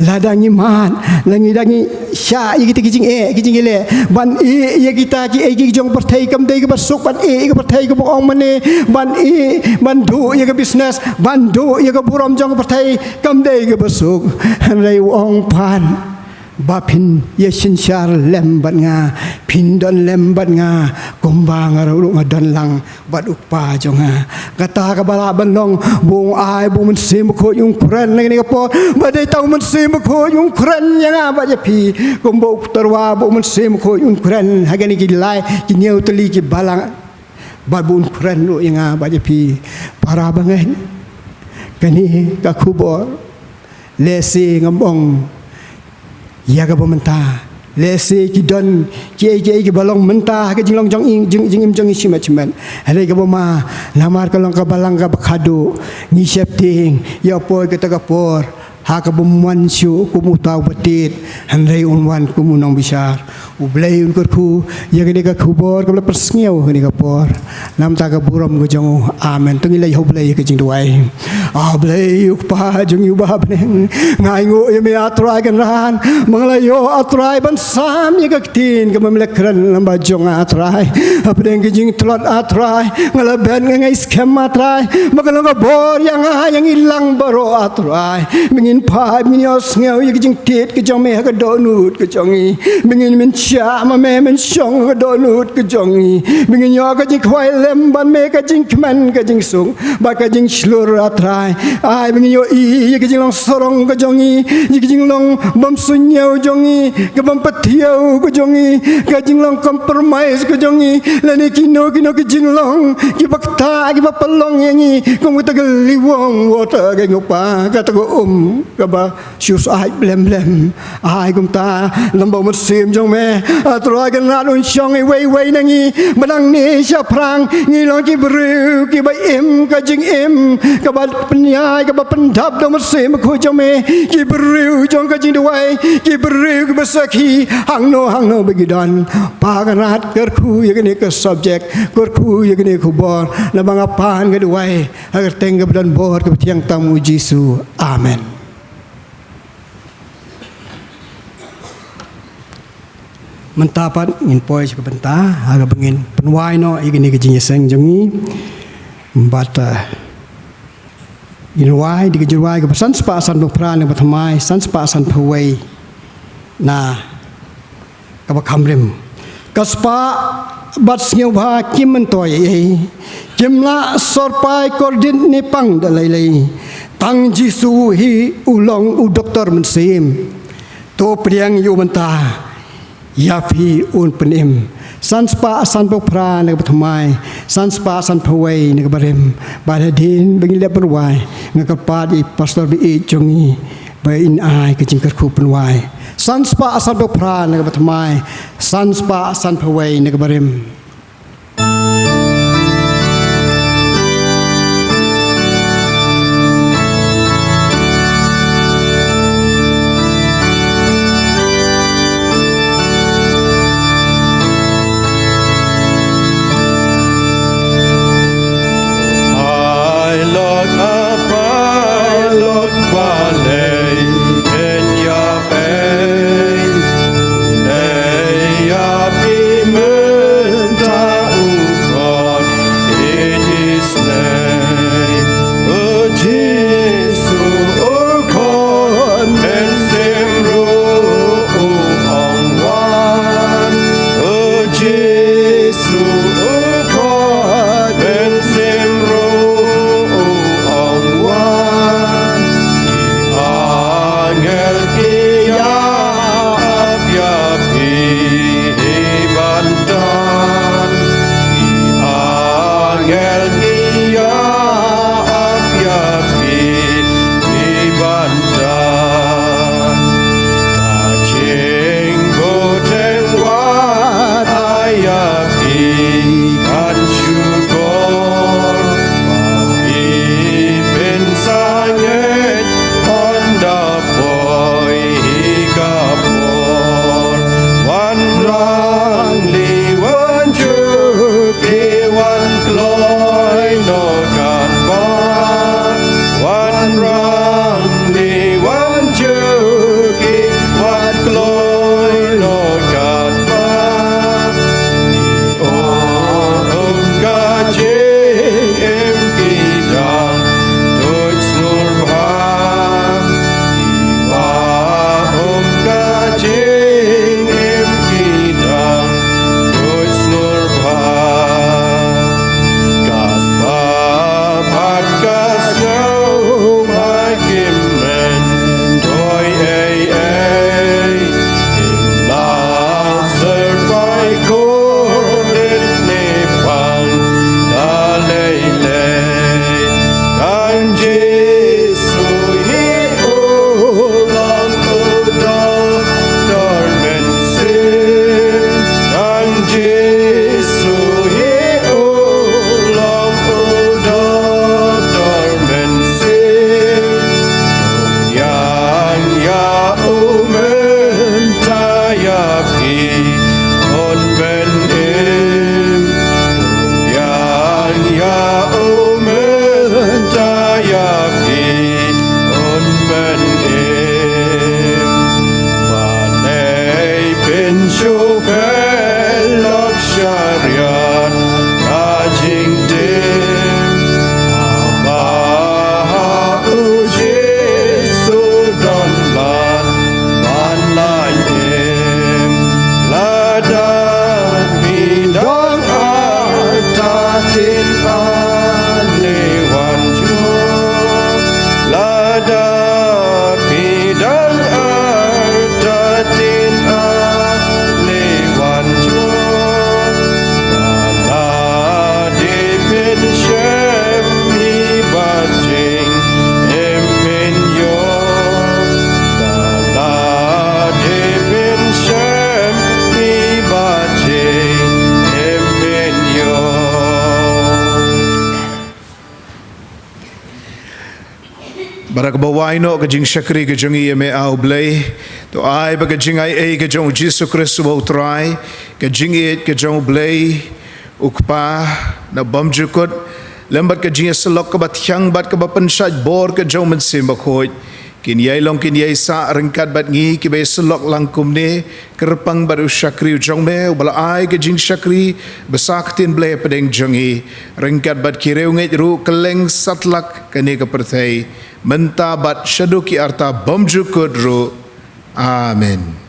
lada ngi mad, la ngi da ngi shah ïa kita ki jingeh, ki jingeh leh, ban ïeh ïa kita kiei kiei ki jong pyrthei, kam dei kaba suk ban ïeh ïa ka pyrthei, kaba ong mane, ban ïeh, ban duh ïa ka business, ban duh ïa ka burom jong ka pyrthei, kam dei kaba suk. Hynrei u ong pat, ba phin ïa synshar lem bad nga, phin don lem bad nga, kumba nga ruh nga don lang bad U Kpa jong nga. Kata kaba lah ban long, ba u ai ba u Mynsiem Bakhuid un kren na kane ka por. Ba dei tang u Mynsiem Bakhuid un kren ïa nga bad ïa phi, kumba u tyrwa ba u Mynsiem Bakhuid un kren ha kine ki lai, ki hynñiew tylli ki balang. Bad ba un kren ruh ïa nga bad ïa phi. Para bangeit, kane ka khubor, lehse ngam ong ïa kaba mynta, lehse ki don kiei kiei kiba long mynta ha ka jinglong jong i, jing, jingim jong ngi shimet shimet. Hynrei kaba ma, namar ka long ka balang kaba khadduh, ngi sheptieng ïa poi kata ka por ha kaba ym wan shuh kum uta uba thied, hynrei un wan kum u nongbishar. U Blei un kyrkhu ïa kane ka khubor kaba la pynsngew ha kane ka por. Namar ka burom ka jong u. Amen. To ngin leit ha U Blei ha ka jingduwai. A Blei, U Kpa jong ngi uba ha bneng, nga ainguh ïa me, A Trai Kynrad, ba nga la ïoh, A Trai, ban sam ïa ka ktien kaba me la kren lyngba jong nga, A Trai. Hapdeng ka jingtlot, A Trai, nga la bet, nga ngeit skhem, A Trai, ba ka long ka bor ïa nga, ïa ngi lang baroh, A Trai, ba ngin phai, ba ngin ïohsngew ïa ka jingthied ka jong me ha ka dohnud ka jong ngi. Ba ngin mynshwa ma me, mynshong ha ka dohnud ka jong ngi. Ba ngin ïoh ka jingkhawai lem bad me, ka jingkmen, ka jingsuk bad ka jingshlur, A Trai. Ai ba ngin ïohi ïa ka jinglong sarong ka jong ngi, ïa ka jinglong bym suidñiew jong ngi, ka bym pathiaw ka jong ngi, ka jinglong compromise ka jong ngi, lane kino kino ki jinglong kiba ktah, kiba pynlong ïa ngi kum kata ka liwong water, ka ngop, kata ka um kaba shu syaid blem blem. Ai kumta, lyngba u Mynsiem jong me, A Trai Kynrad, un shong iwei iwei na ngi, ba nangne shaphrang ngin long ki briew kiba im ka jingim kaba pynïaid, kaba pyndap da u Mynsiem Bakhuid jong me, ki briew jong ka jingduwai, ki briew kiba sakhi hangno hangno ba ki don. Pa Kynrad, kyrkhu ïa kane ka subject, kyrkhu ïa kane ka khubor, naba nga pan ka duwai ha ka kyrteng kaba donbor kaba thiang tam u Jisu. Amen. Mynta pat ngin poi sha ka bynta ha kaba ngin pynwai noh ïa kane ka jingïaseng jong ngi. Bad, eh, ngin wai da ka jingrwai kaba san spah san phew phra na ka bathymmai, san spah san phew wei na kaba kham rim. Ka spah bad sngewbha kim myntoi ei ei, kim lah sorpai kordit ne pang da lei lei. Tang Jisu hi u long u doktor mynsiem. To pdiang ïa u mynta, ïa phi un pynim. San spah sanphew phra na kaba thymmai, san spah sanphew wei na kaba rim. Bad hadien ba ngin leit ban rwai, nga kyrpad ïa i pastor ba ïeit jong ngi ba in ai ka jingkyrkhu pynrwai. San spah sanphew phra na kaba thymmai, san spah sanphew wei na kaba rim. Bad ha kaba wai noh ka jingshakri ka jong ngi ïa me, A U Blei, to ai ba ka jingaiei ka jong U Jisu Khrist uba U Trai, ka jingïeit ka jong U Blei U Kpa na bymjukut, lem bad ka jingïasyllok kaba thiang bad kaba pynshait bor ka jong U Mynsiem Bakhuid, kin ïai long kin ïai sah ryngkat bad ngi kiba ïasyllok lang kumne, kyrpang bad u shakri u jong me uba la ai ka jingshakri ba sah ktien Blei hapdeng jong ngi, ryngkat bad ki riewngeit ruh kylleng satlak kane ka pyrthei, mynta bad shaduh ki arta bymjukut ruh. Amen.